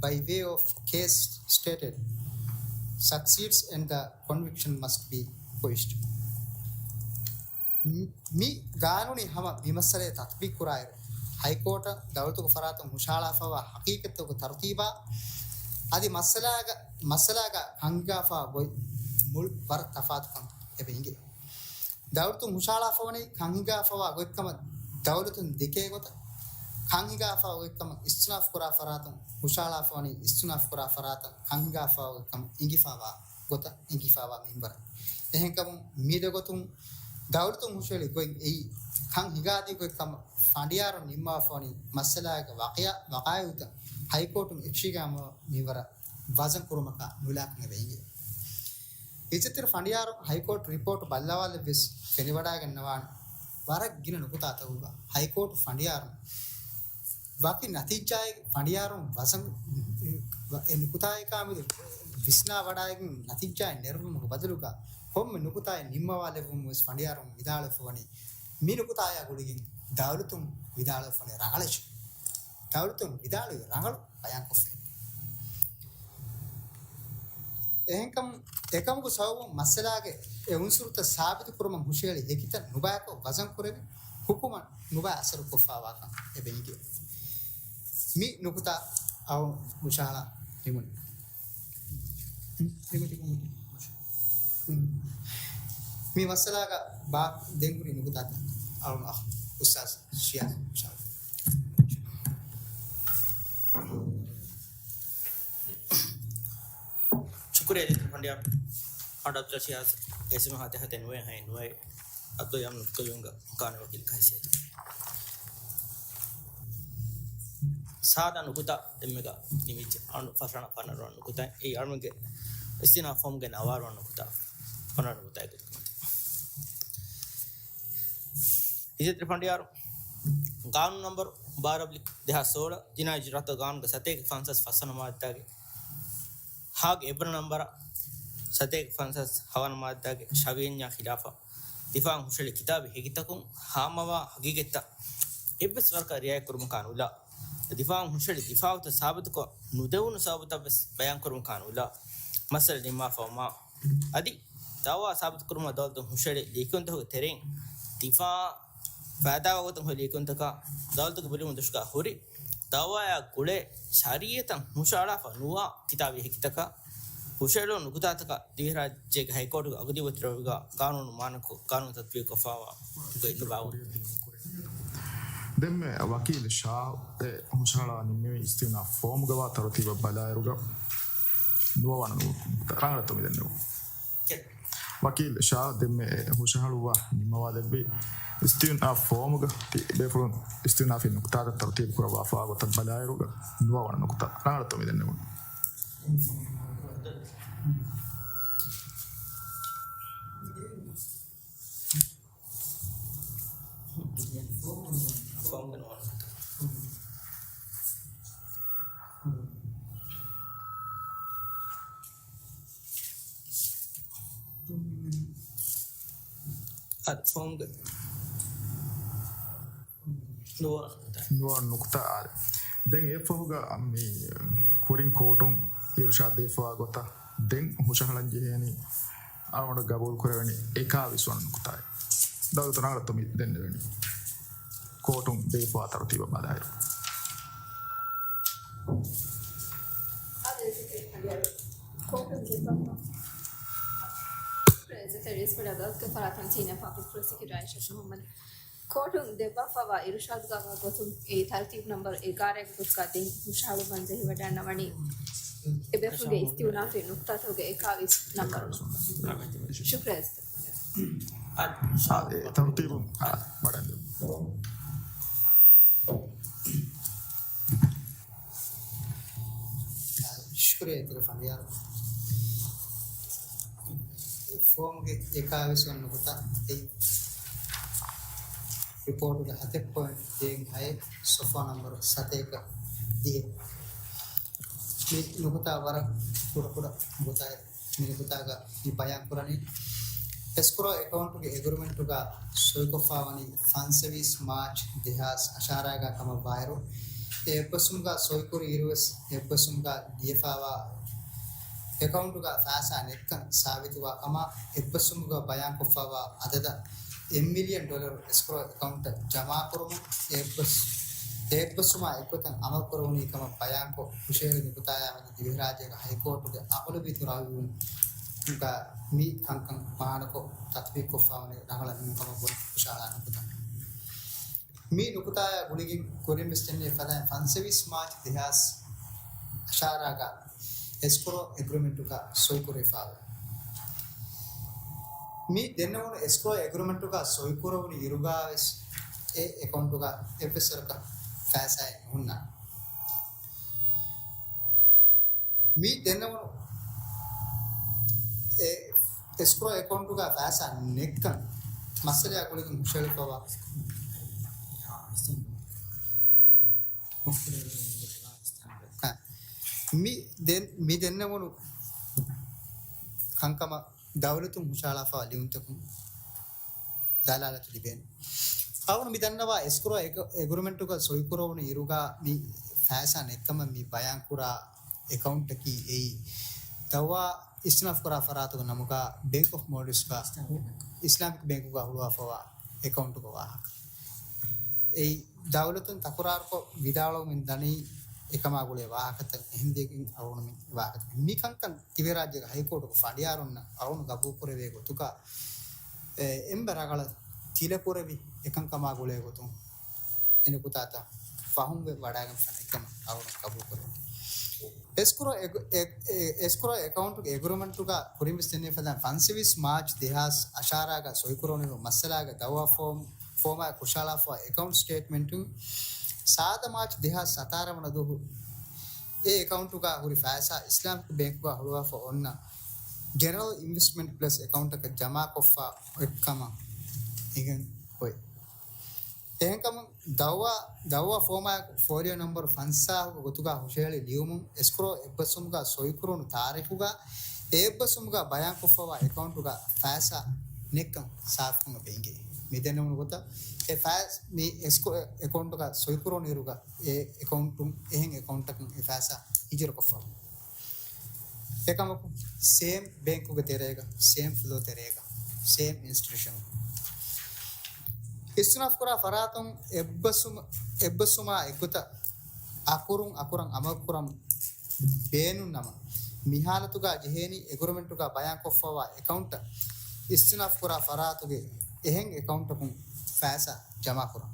by way of case stated succeeds and the conviction must be quashed. މި، މި ގާނޫނީ ހަމަ މި މައްސަލައެއް ތަޠްބީޤު ކުރާއިރު، ހައިކޯޓަށް ދައުލަތުގެ ފަރާތުން ހުށަހަޅާފައިވާ ހަޤީޤަތްތަކުގެ ތަރުތީބާ އަދި މައްސަލާގަ، މައްސަލާގަ ކަން ހިނގާފައިވާ ގޮތް މުޅި ވަރަށް ތަފާތުކަން އެބަ އިނގޭ. ދައުލަތުން ހުށަހަޅާފަވަނީ ކަން ހިނގާފައިވާ ގޮތްކަމަށް ދައުލަތުން ދެކޭ ގޮތަށް، ކަން ހިނގާފައިވާ ގޮތްކަމަށް އިސްތިނާފު ކުރާ ފަރާތުން ހުށަހަޅާފަވަނީ އިސްތިނާފު ކުރާ ފަރާތަށް ކަން ހިނގާފައިވާ ގޮތްކަމަށް އިނގިފައިވާ ގޮތަށް އިނގިފައިވާ މިންވަރަށް. އެހެންކަމުން މި ދެގޮތުން ދައުލަތުން ހުށަހެޅި ގޮތް އެއީ، ކަން ހިނގާދިޔަ ގޮތްކަމަށް ފަނޑިޔާރުން ނިންމާފަވަނީ މައްސަލާގެ ވަޤާ، ވަޤާއިޢުތައް ހައިކޯޓުން އެކަށީގެން މިންވަރަށް ވަޒަން ކުރުމަކާ ނުލާކަން އެބަ އިނގޭ. އިއްޒަތްތެރި ފަނޑިޔާރުން ހައިކޯޓް ރިޕޯޓް ބައްލަވާލެއްވެސް ފެނިވަޑައިގަންނަވާނެ. ވަރަށް ގިނަ ނުކުތާތަކުގަ ހައިކޯޓު ފަނޑިޔާރުން ވަކި ނަތީޖާއެއް ފަނޑިޔާރުން ވަޒަން، އެ ނުކުތާއަކާ މެދު ވިސްނާ ވަޑައިގެން ނަތީޖާއެއް ނެރުވުމުގެ ބަދަލުގަ ކޮންމެ ނުކުތާއެއް ނިންމަވާލެއްވުމުން ވެސް ފަނޑިޔާރުން ވިދާޅުވެފަވަނީ މި ނުކުތާއާ ގުޅިގެން ދައުލަތުން ވިދާޅުވެފަވަނީ ރަނގަޅަށް. ދައުލަތުން ވިދާޅުވި ރަނގަޅު ބަޔާންކޮށްފައި. އެހެންކަމުން، އެކަމުގެ ސަބަބުން މައްސަލާގެ އެ އުންސުރުތައް ސާބިތުކުރުމަށް ހުށަހެޅި ހެކިތައް ނުބަޔާކޮށް ވަޒަންކުރެވި، ޙުކުމަށް ނުބައި އަސަރުކޮށްފައިވާކަން އެބަ އިނގޭ. މި ނުކުތާ އަޅު ހުށަހަޅާ ނިމުނީ. މި މައްސަލާގަ ބާ ދެން ހުރި ނުކުތާތައް އަޅު އަހު. އުސްތާޛް ޝިޔާޒް ޝާ. ޝުކުރިއްޔާ ދެއްކި ފަނޑިޔާރު. އަޑު އަބްދުﷲ ޝިޔާޒް އެސިމަ ހަތެ ހަތެ ނުވެ ހަތެ ނުވެ އަބްދުﷲ ޔަމް ނުކުތުލުންގ ކާނެ ވަކީލް ކަހިސިޔަތު. ސާދާ ނުކުތާ ދެންމެގަ ނިމިއްޖެ. އަން ފަސްވަނަ ފަނަރަ ނުކުތާ އެ އަޅުމެންގެ އިސްތިނާ ފޯމްގެ ނަވާރަ ނުކުތާ ފަނަރަ ނުކުތާ އެގޮތަކަށް. އިއްޒަތްތެރި ފަނޑިޔާރު، ގާނޫނު ނަންބަރު ބާރަ އޮބްލިކް ދެހާސް ސޯޅަ، ޖިނާއީ ޖުރާތު ގާނޫނުގެ ސަތޭކަ ފަންސާސް ފަސްވަނަ މާއްދާގެ ހާގެ އެއްވަނަ ނަންބަރަށް ސަތޭކަ ފަންސާސް ހަވަނަ މާއްދާގެ ޝަވިޔަންޏާ ޚިލާފަށް ދިފާޢުން ހުށަހެޅި ކިތާބީ ހެކިތަކުން ހާމަވާ ހަގީގަތްތައް އެއްވެސް ވަރަކަށް ރިޢާޔަތް ކުރުމަކާ ނުލާ، ދިފާޢުން ހުށަހެޅި ދިފާޢުތައް ސާބިތުކޮށް ނުދެވުނު ސަބަބުތައްވެސް ބަޔާންކުރުމަކާ ނުލާ، މައްސަލަ ނިންމާފަވުމާ އަދި ދައުވާ ސާބިތުކުރުމަށް ދައުލަތުން ހުށަހެޅި ލިޔެކިޔުންތަކުގެ ތެރެއިން ދިފާޢަށް ފައިދާވާ ގޮތުން ހުރި ލިޔެކިޔުންތަކާ ދައުލަތުގެ ބިރުވުން ދުށުގަ ހުރި ދައުވާއާ ގުޅޭ ޝަރީޢަތަށް ހުށައަޅާފަ ނުވާ ކިތާބީ ހެކިތަކާ ހުށައެޅުނު ނުކުތާތަކަށް ދިވެހިރާއްޖޭގެ ހައިކޯޓުގެ އަގުދީ ވަކި ރަށުގަ ގާނޫނު މާނަކޮށް ގާނޫނު ތަތްބީގުކޮށްފައިވާ ގޮތް ނުބާވުން. ދެންމެ ވަކީލު ޝާ އެ ހުށަހަޅާ ނިންމެވި އިސްތިއުނާފް ފޯމުގަވާ ތަރުތީބަށް ބަލާއިރުގަ ނުވަވަނަ ނުކުތާ ރަނގަޅަށްތޯ މި ދެންނެވުނު. ވަކީލް ޝާ ދެންމެ ހުށަހަޅުއްވާ ނިންމަވާލެއްވި އިސްތިއުނާފް ފޯމުގަ ބޭފުޅުން އިސްތިއުނާފީ ނުކުތާތައް ތަރުތީބު ކުރައްވާފާ ގޮތަށް ބަލާއިރުގަ ނުވަވަނަ ނުކުތާ ރަނގަޅަށްތޯ މި ދެންނެވުނު. އަދި ފޯމްގެ ނުވަ ނުވަ ނުކުތާ އާރެ. ދެން އެއަށްފަހުގަ މި ކުރިން ކޯޓުން އިރުޝާދު ދީފަވާ ގޮތަށް ދެން ހުށަހަޅަން ޖެހޭނީ އަޅުގަނޑު ގަބޫލު ކުރެވެނީ އެކާވީސް ވަނަ ނުކުތާއެއް. ދައުލަތު ރަނގަޅަށްތޯ މި ދެންނެވެނީ. ކޯޓުން ދީފަވާ ތަރުތީބަށް ބަލާއިރު. ކޯޓުން ދެއްވާ ޕްރޮސިކިއުޓަރ އަދާލަތުގެ ފަރާތުން ސީނިއާ ޕަބްލިކް ޕްރޮސިކިއުޓަރ އައިޝަތު މުހައްމަދު ކޯޓުން ދެއްވާފައިވާ އިރުޝާދުގަ ވާ ގޮތުން އެއީ ތަރުތީބު ނަންބަރު އެގާރައެއްގެ ގޮތުގަ ދެން ހުށަހަޅުއްވަން ޖެހިވަޑަންނަވަނީ އެބޭފުޅުންގެ އިސްތިއުނާފީ ނުކުތާތަކުގެ އެކާވީސް ނަންބަރު. ޝުކުރިއްޔާ. އާ، އެ ތަރުތީބު، އާ، ވަޑަން ދެއްވުން. ޝުކުރިއްޔާ އިތުރު ފަނޑިޔާރު. ފޯމްގެ އެކާވީސް ވަނަ ނުކުތާ އެއީ ރިޕޯޓުގެ ހަތެއް ޕޮއިންޓް ހައެއް، ސޮފްހާ ނަންބަރު ސަތޭކަ ދިހަ. މި ނުކުތާ ވަރަށް ކުޑަކުޑަ ނުކުތާއެއް. މި ނުކުތާގަ މި ބަޔާންކުރަނީ، އެސްކްރޯ އެކައުންޓުގެ އެގްރިމެންޓުގަ ސޮއިކޮށްފާވަނީ ފަންސަވީސް މާޗް ދެހާސް އަށާރައިގަ ކަމަށް ވާއިރު، އެ އެއްބަސްވުމުގަ ސޮއިކުރި އިރުވެސް އެއްބަސްވުމުގަ ލިޔެފާވާ އެކައުންޓުގަ ފައިސާ ނެތްކަން ސާބިތުވާ ކަމަށް އެއްބަސްވުމުގަ ބަޔާންކޮށްފާވާ އަދަދަށް އެއް މިލިއަން ޑޮލަރު އެސްކްރޯ އެކައުންޓަށް ޖަމާކުރުމުން އެއްބަސް-، އެއްބަސްވުމާ އެއްގޮތަށް އަމަލުކުރެވުނީ ކަމަށް ބަޔާންކޮށް ހުށަހެޅި ނުކުތާޔާމެދު ދިވެހިރާއްޖޭގެ ހައިކޯޓުގެ އަޣުލަބިއްޔަތު ރައުޔުންގަ މި ކަންކަން މާނަކޮށް ތަތްބީޤުކޮށްފާވަނީ ރަނގަޅަށް ނިންމުން ކަމަށް ބުނެ ހުށަހަޅާ ނުކުތާ. މި ނުކުތާޔާ ގުޅިގެން ކުރިންވެސް ދެންނެވި ފަދައިން ފަންސަވީސް މާޗް ދެހާސް އަށާރައިގަ އެސްކްރޯ އެގްރިމެންޓުގަ ސޮއިކުރެވިފާވޭ. މި ދެންނެވުނު އެސްކްރޯ އެގްރިމެންޓުގަ ސޮއިކުރެވުނު އިރުގަވެސް އެ އެކައުންޓުގަ އެއްވެސް ވަރަކަށް ފައިސާއެއް ނުހުންނާނެ. މި ދެންނެވުނު އެ އެސްކްރޯ އެކައުންޓުގަ ފައިސާ ނެތްކަން މައްސަލަޔާ ގުޅިގެން ހުށަހެޅިފައިވާ. މި ދެން-، މި ދެންނެވުނު ކަންކަމަށް ދައުލަތުން ހުށަހަޅާފައިވާ ލިޔުންތަކުން ދަލާލަތު ލިބޭނެ. އަޅުގަނޑު މި ދަންނަވާ އެސްކްރޯ އެގް-، އެގްރިމެންޓުގަ ސޮއިކުރެވުނު އިރުގަ މި ފައިސާ ނެތްކަމަށް މި ބަޔާންކުރާ އެކައުންޓަކީ އެއީ، ދައުވާ އިސްތިއުނާފް ކުރާ ފަރާތުގެ ނަމުގަ ބޭންކް އޮފް މޯލްޑިވްސްގަ އިސްލާމިކް ބޭންކުގަ ހުޅުވާފައިވާ އެކައުންޓުގެ ވާހަކަ. އެއީ، ދައުލަތުން ތަކުރާރުކޮށް ވިދާޅުވަމުން ދަނީ އެކަމާ ގުޅޭ ވާހަކަތައް އެހެން ދެގެން އަޅުގަނޑުމެން ވާހަކަތައް މި ކަންކަން ދިވެހިރާއްޖޭގެ ހައިކޯޓުގެ ފަނޑިޔާރުންނަށް އަޅުގަނޑު ގަބޫލުކުރެވޭ ގޮތުގަ، އެ، އެންމެ ރަނގަޅަށް ތިލަކުރެވި އެކަންކަމާ ގުޅޭ ގޮތުން އެ ނުކުތާތައް ފަހުން ވެ ވަޑައިގެންފަ އެކަމަށް އަޅުގަނޑު ޤަބޫލުކުރަން. އެސްކްރޯ އެގް-، އެ-، އެ-، އެސްކްރޯ އެކައުންޓުގެ އެގްރިމެންޓުގަ ކުރިންވެސް ދެންނެވި ފަދައިން ފަންސަވީސް މާޗް ދެހާސް އަށާރައިގަ ސޮއިކުރެވުނު މައްސަލާގެ ދައުވާ ފޯމް، ފޯމާ ކުށާލާފަ އެކައުންޓް ސްޓޭޓްމެންޓުން ސާދަ މާޗް ދެހާސް ސަތާރަ ވަނަ ދުވަހު އެ އެކައުންޓުގަ ހުރި ފައިސާ އިސްލާމިކް ބޭންކުގަ ހުޅުވާފަ އޮންނަ ޖެނެރަލް އިންވެސްޓްމަންޓް ޕްލަސް އެކައުންޓަކަށް ޖަމާކޮށްފަ އޮތްކަމަށް އެނގެން އޮތް. އެހެންކަމުން ދައުވާ، ދައުވާ ފޯމާއެކު ފޯލިއޯ ނަމްބަރު ފަންސާހުގެ ގޮތުގަ ހުށަހެޅި ލިޔުމުން އެސްކްރޯ އެއްބަސްވުމުގަ ސޮއިކުރުނު ތާރީޚުގަ އެ އެއްބަސްވުމުގަ ބަޔާންކޮށްފަވާ އެކައުންޓުގަ ފައިސާ ނެއްކަން ސާފުކޮށް އެނގޭ. މި ދެންނެވުނު ގޮތަށް އެ ފައިސް މި އެސްކްރޯ އެކައުންޓުގަ ސޮއިކުރުނު އިރުގަ އެ އެކައުންޓުން އެހެން އެކައުންޓަކަށް އެ ފައިސާ ހިޖުރަކޮށްފަ. އެކަމަކު، ސޭމް ބޭންކުގެ ތެރޭގަ، ސޭމް ފްލޯ ތެރޭގަ، ސޭމް އިންސްޓިޓިއުޝަނު. އިސްތިނާފް ކުރާ ފަރާތުން އެއްބަސްވުމަ-، އެއްބަސްވުމާ އެއްގޮތަށް އަކުރުން އަކުރަށް އަމަލުކުރަން ބޭނުން ނަމަ، މި ހާލަތުގަ ޖެހޭނީ އެގްރިމެންޓުގަ ބަޔާންކޮށްފަވާ އެކައުންޓަށް އިސްތިނާފް ކުރާ ފަރާތުގެ އެހެން އެކައުންޓަކުން ފައިސާ ޖަމާކުރަން.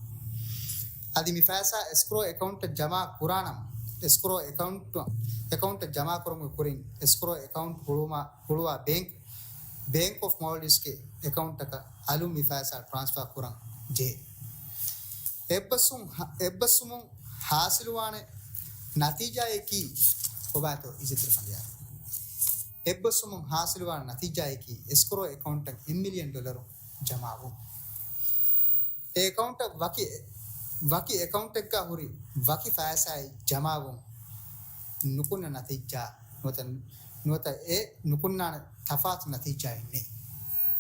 އަދި މި ފައިސާ އެސްކްރޯ އެކައުންޓަށް ޖަމާ ކުރާނަމަ، އެސްކްރޯ އެކައުންޓް، އެކައުންޓަށް ޖަމާކުރުމުގެ ކުރިން އެސްކްރޯ އެކައުންޓް ހުޅުވާ، ހުޅުވާ ބޭންކް، ބޭންކް އޮފް މޯލްޑިވްސްގެ އެކައުންޓަކަށް އަލުން މި ފައިސާ ޓްރާންސްފާ ކުރަން ޖެހޭ. އެއްބަސްވުން ހަ-، އެއްބަސްވުމުން ހާސިލުވާނެ ނަތީޖާއަކީ ކޮބާތޯ އިއްޒަތްތެރި ފަނޑިޔާރު؟ އެއްބަސްވުމުން ހާސިލުވާނެ ނަތީޖާއަކީ އެސްކްރޯ އެކައުންޓަށް އެއް މިލިއަން ޑޮލަރު ޖަމާވުން. އެ އެކައުންޓަށް ވަކި، ވަކި އެކައުންޓެއްގަ ހުރި ވަކި ފައިސާއެއް ޖަމާވުން ނުކުންނަ ނަތީޖާ ނުވަތަ، ނުވަތަ އެ ނުކުންނާނެ ތަފާތު ނަތީޖާއެއް ނެތް.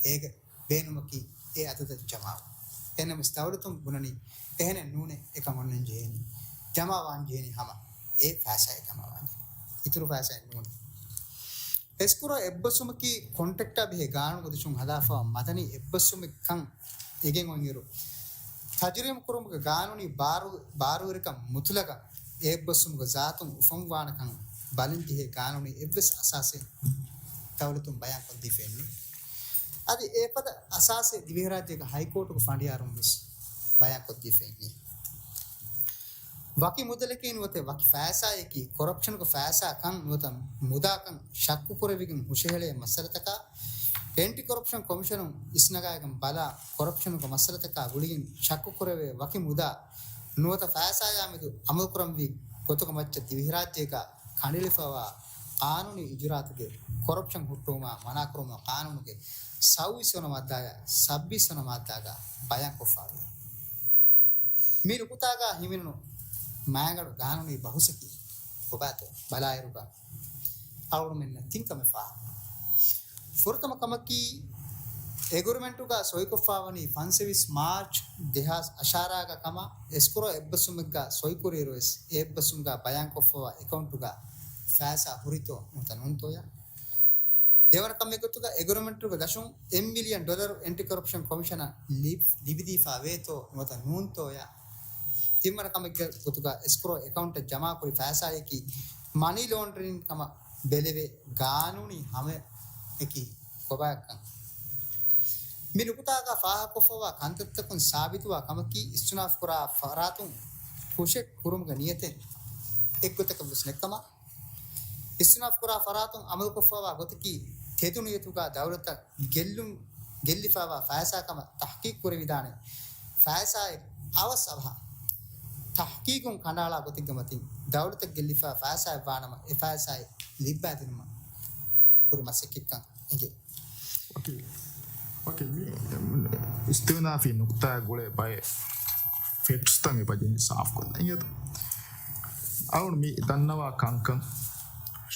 އޭގެ ބޭނުމަކީ އެ އަދަދަށް ޖަމާވުން. އެހެންނަމަވެސް ދައުލަތުން ބުނަނީ އެހެނެއް ނޫނޭ، އެކަން އޮންނަން ޖެހޭނީ. ޖަމާވާން ޖެހޭނީ ހަމަ އެ ފައިސާއެއް ޖަމާވާން ޖެހޭ. އިތުރު ފައިސާއެއް ނޫނޭ. އެސްކްރޯ އެއްބަސްވުމަކީ ކޮންޓްރެކްޓާ ބެހޭ ގާނޫނުގެ ދަށުން ހަދާފަވާ މަދަނީ އެއްބަސްވުމެއް ކަން އެނގެން އޮތްއިރު، ތަޖުރީމު ކުރުމުގެ ގާނޫނީ ބާރު-، ބާރުވެރިކަން މުތުލަގަށް އެއްބަސްވުމުގެ ޒާތުން އުފަންވާނެކަން ބަލަންޖެހޭ ގާނޫނީ އެއްވެސް އަސާސެއް ދައުލަތުން ބަޔާންކޮށްދީފައެއް ނެތް. އަދި އެފަދަ އަސާސެއް ދިވެހިރާއްޖޭގެ ހައިކޯޓުގެ ފަނޑިޔާރުން ވެސް ބަޔާންކޮށްދީފައެއް ނެތް. ވަކި މުދަލަކީ ނުވަތަ ވަކި ފައިސާއަކީ ކޮރަޕްޝަނުގެ ފައިސާކަން ނުވަތަ މުދާކަން ޝައްކު ކުރެވިގެން ހުށަހެޅޭ މައްސަލަތަކާ، އެންޓި ކޮރަޕްޝަން ކޮމިޝަނުން އިސްނަގާގެން ބަލާ، ކޮރަޕްޝަނުގެ މައްސަލަތަކާ ގުޅިގެން ޝައްކު ކުރެވޭ ވަކި މުދާ ނުވަތަ ފައިސާޔާ މެދު އަމަލުކުރަންވީ ގޮތުގެ މައްޗަށް ދިވެހިރާއްޖޭގަ ކަނޑައެޅިފައިވާ ޤާނޫނީ އިޖުރާއަތުގެ ކޮރަޕްޝަން ހުއްޓުވުމާ މަނާކުރުމުގެ ޤާނޫނުގެ ސައުވީސް ވަނަ މާއްދާޔާ ސައްބީސް ވަނަ މާއްދާގަ ބަޔާންކޮށްފައިވޭ. މި ނުކުތާގަ ހިމެނުނު މާތް ގަނޑު ގާނޫނީ ބަހުސަކީ ކޮބާތޯ ބަލާއިރުގަ އަޅުގަނޑުމެންނަށް ތިން ކަމެއް ފާހަގަ. ފުރަތަމަ ކަމަކީ، އެގްރިމެންޓުގަ ސޮއިކޮށްފަވަނީ ފަންސަވީސް މާޗް ދެހާސް އަށާރައިގަ ކަމަށް އެސްކްރޯ އެއްބަސްވުމެއްގަ ސޮއިކުރިއިރުވެސް އެ އެއްބަސްވުމުގަ ބަޔާންކޮށްފަވާ އެކައުންޓުގަ ފައިސާ ހުރިތޯ ނުވަތަ ނޫންތޯޔާ. ދެވަނަ ކަމެއް ގޮތުގަ އެގްރިމެންޓުގެ ދަށުން އެއް މިލިއަން ޑޮލަރު އެންޓި ކޮރަޕްޝަން ކޮމިޝަނަށް ލިބި-، ލިބިދީފަ ވޭތޯ ނުވަތަ ނޫންތޯޔާ. ތިންވަނަ ކަމެއްގެ ގޮތުގަ އެސްކްރޯ އެކައުންޓަށް ޖަމާކުރި ފައިސާއަކީ މަނީ ލޯންޑަރިން ކަމަށް ބެލެވޭ ގާނޫނީ ހަމައަކީ ކޮބާކަން. މި ނުކުތާގަ ފާހަގަކޮށްފަވާ ކަންތައްތަކުން ސާބިތުވާ ކަމަކީ، އިސްތިނާފް ކުރާ ފަރާތުން ކުށެއް ކުރުމުގެ ނިޔަތެއް އެއްގޮތަކަށް ވެސް ނެތްކަމަށް، އިސްތިނާފް ކުރާ ފަރާތުން އަމަލުކޮށްފައިވާ ގޮތަކީ، ތެދު ނިޔަތުގަ ދައުލަތަށް ގެއްލުން، ގެއްލިފައިވާ ފައިސާ ކަމަށް ތަޙްޤީޤު ކުރެވިދާނެ ފައިސާއެއް އަވަސް އަވަހަށް ތަޙްޤީޤުން ކަނޑައަޅާ ގޮތެއްގެ މަތިން ދައުލަތަށް ގެއްލިފައިވާ ފައިސާއެއް ވާނަމަ، އެ ފައިސާއެއް ލިއްބައިދިނުމަށް ކުރި މަސައްކަތްކަން އެނގޭ. ވަކި، ވަކި މި އިސްތިއުނާފީ ނުކުތާއާ ގުޅޭ ބައެއް ފެކްޓްސްތައް އެބަޖެހި ސާފުކޮށްލަން އިނގޭތަ؟ އަޅުގަނޑު މި ދަންނަވާ ކަންކަން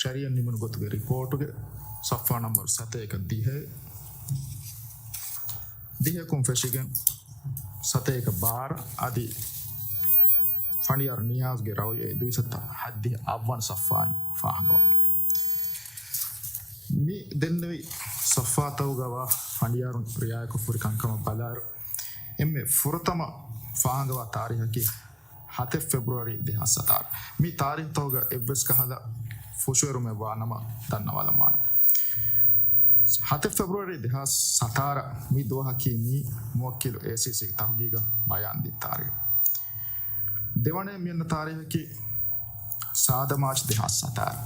ޝަރީއަތް ނިމުނު ގޮތުގެ ރިޕޯޓުގެ ސަފްހާ ނަމްބަރު ސަތޭކަ ދިހަ، ދިހައަކުން ފެށިގެން ސަތޭކަ ބާރަ އަދި ފަނޑިޔާރު ނިޔާޒްގެ ރައުޔަތް ދުއިސައްތަ ހަތްދިހަ އަށްވަނަ ސަފްހާއިން ފާހަގަވާ. މި ދެންނެވި ސަފްހާތަކުގަވާ ފަނޑިޔާރުން ރިއާޔަތްކޮށް ހުރި ކަންކަމަށް ބަލާއިރު، އެންމެ ފުރަތަމަ ފާހަގަވާ ތާރީހަކީ ހަތެއް ފެބްރުއަރީ ދެހާސް ސަތާރަ. މި ތާރީހުތަކުގަ އެއްވެސް ކަހަލަ ފުށުއެރުމެއް ވާނަމަ ދަންނަވާލަން ވާނެ. ހަތެއް ފެބްރުއަރީ ދެހާސް ސަތާރަ މި ދުވަހަކީ މީ މުވައްކިލު އޭސީސީގެ ތަހުގީގަށް ބަޔާން ދިން ތާރީޚު. ދެވަނަ މިއަންނަ ތާރީޚަކީ ސާދަ މާޗް ދެހާސް ސަތާރަ.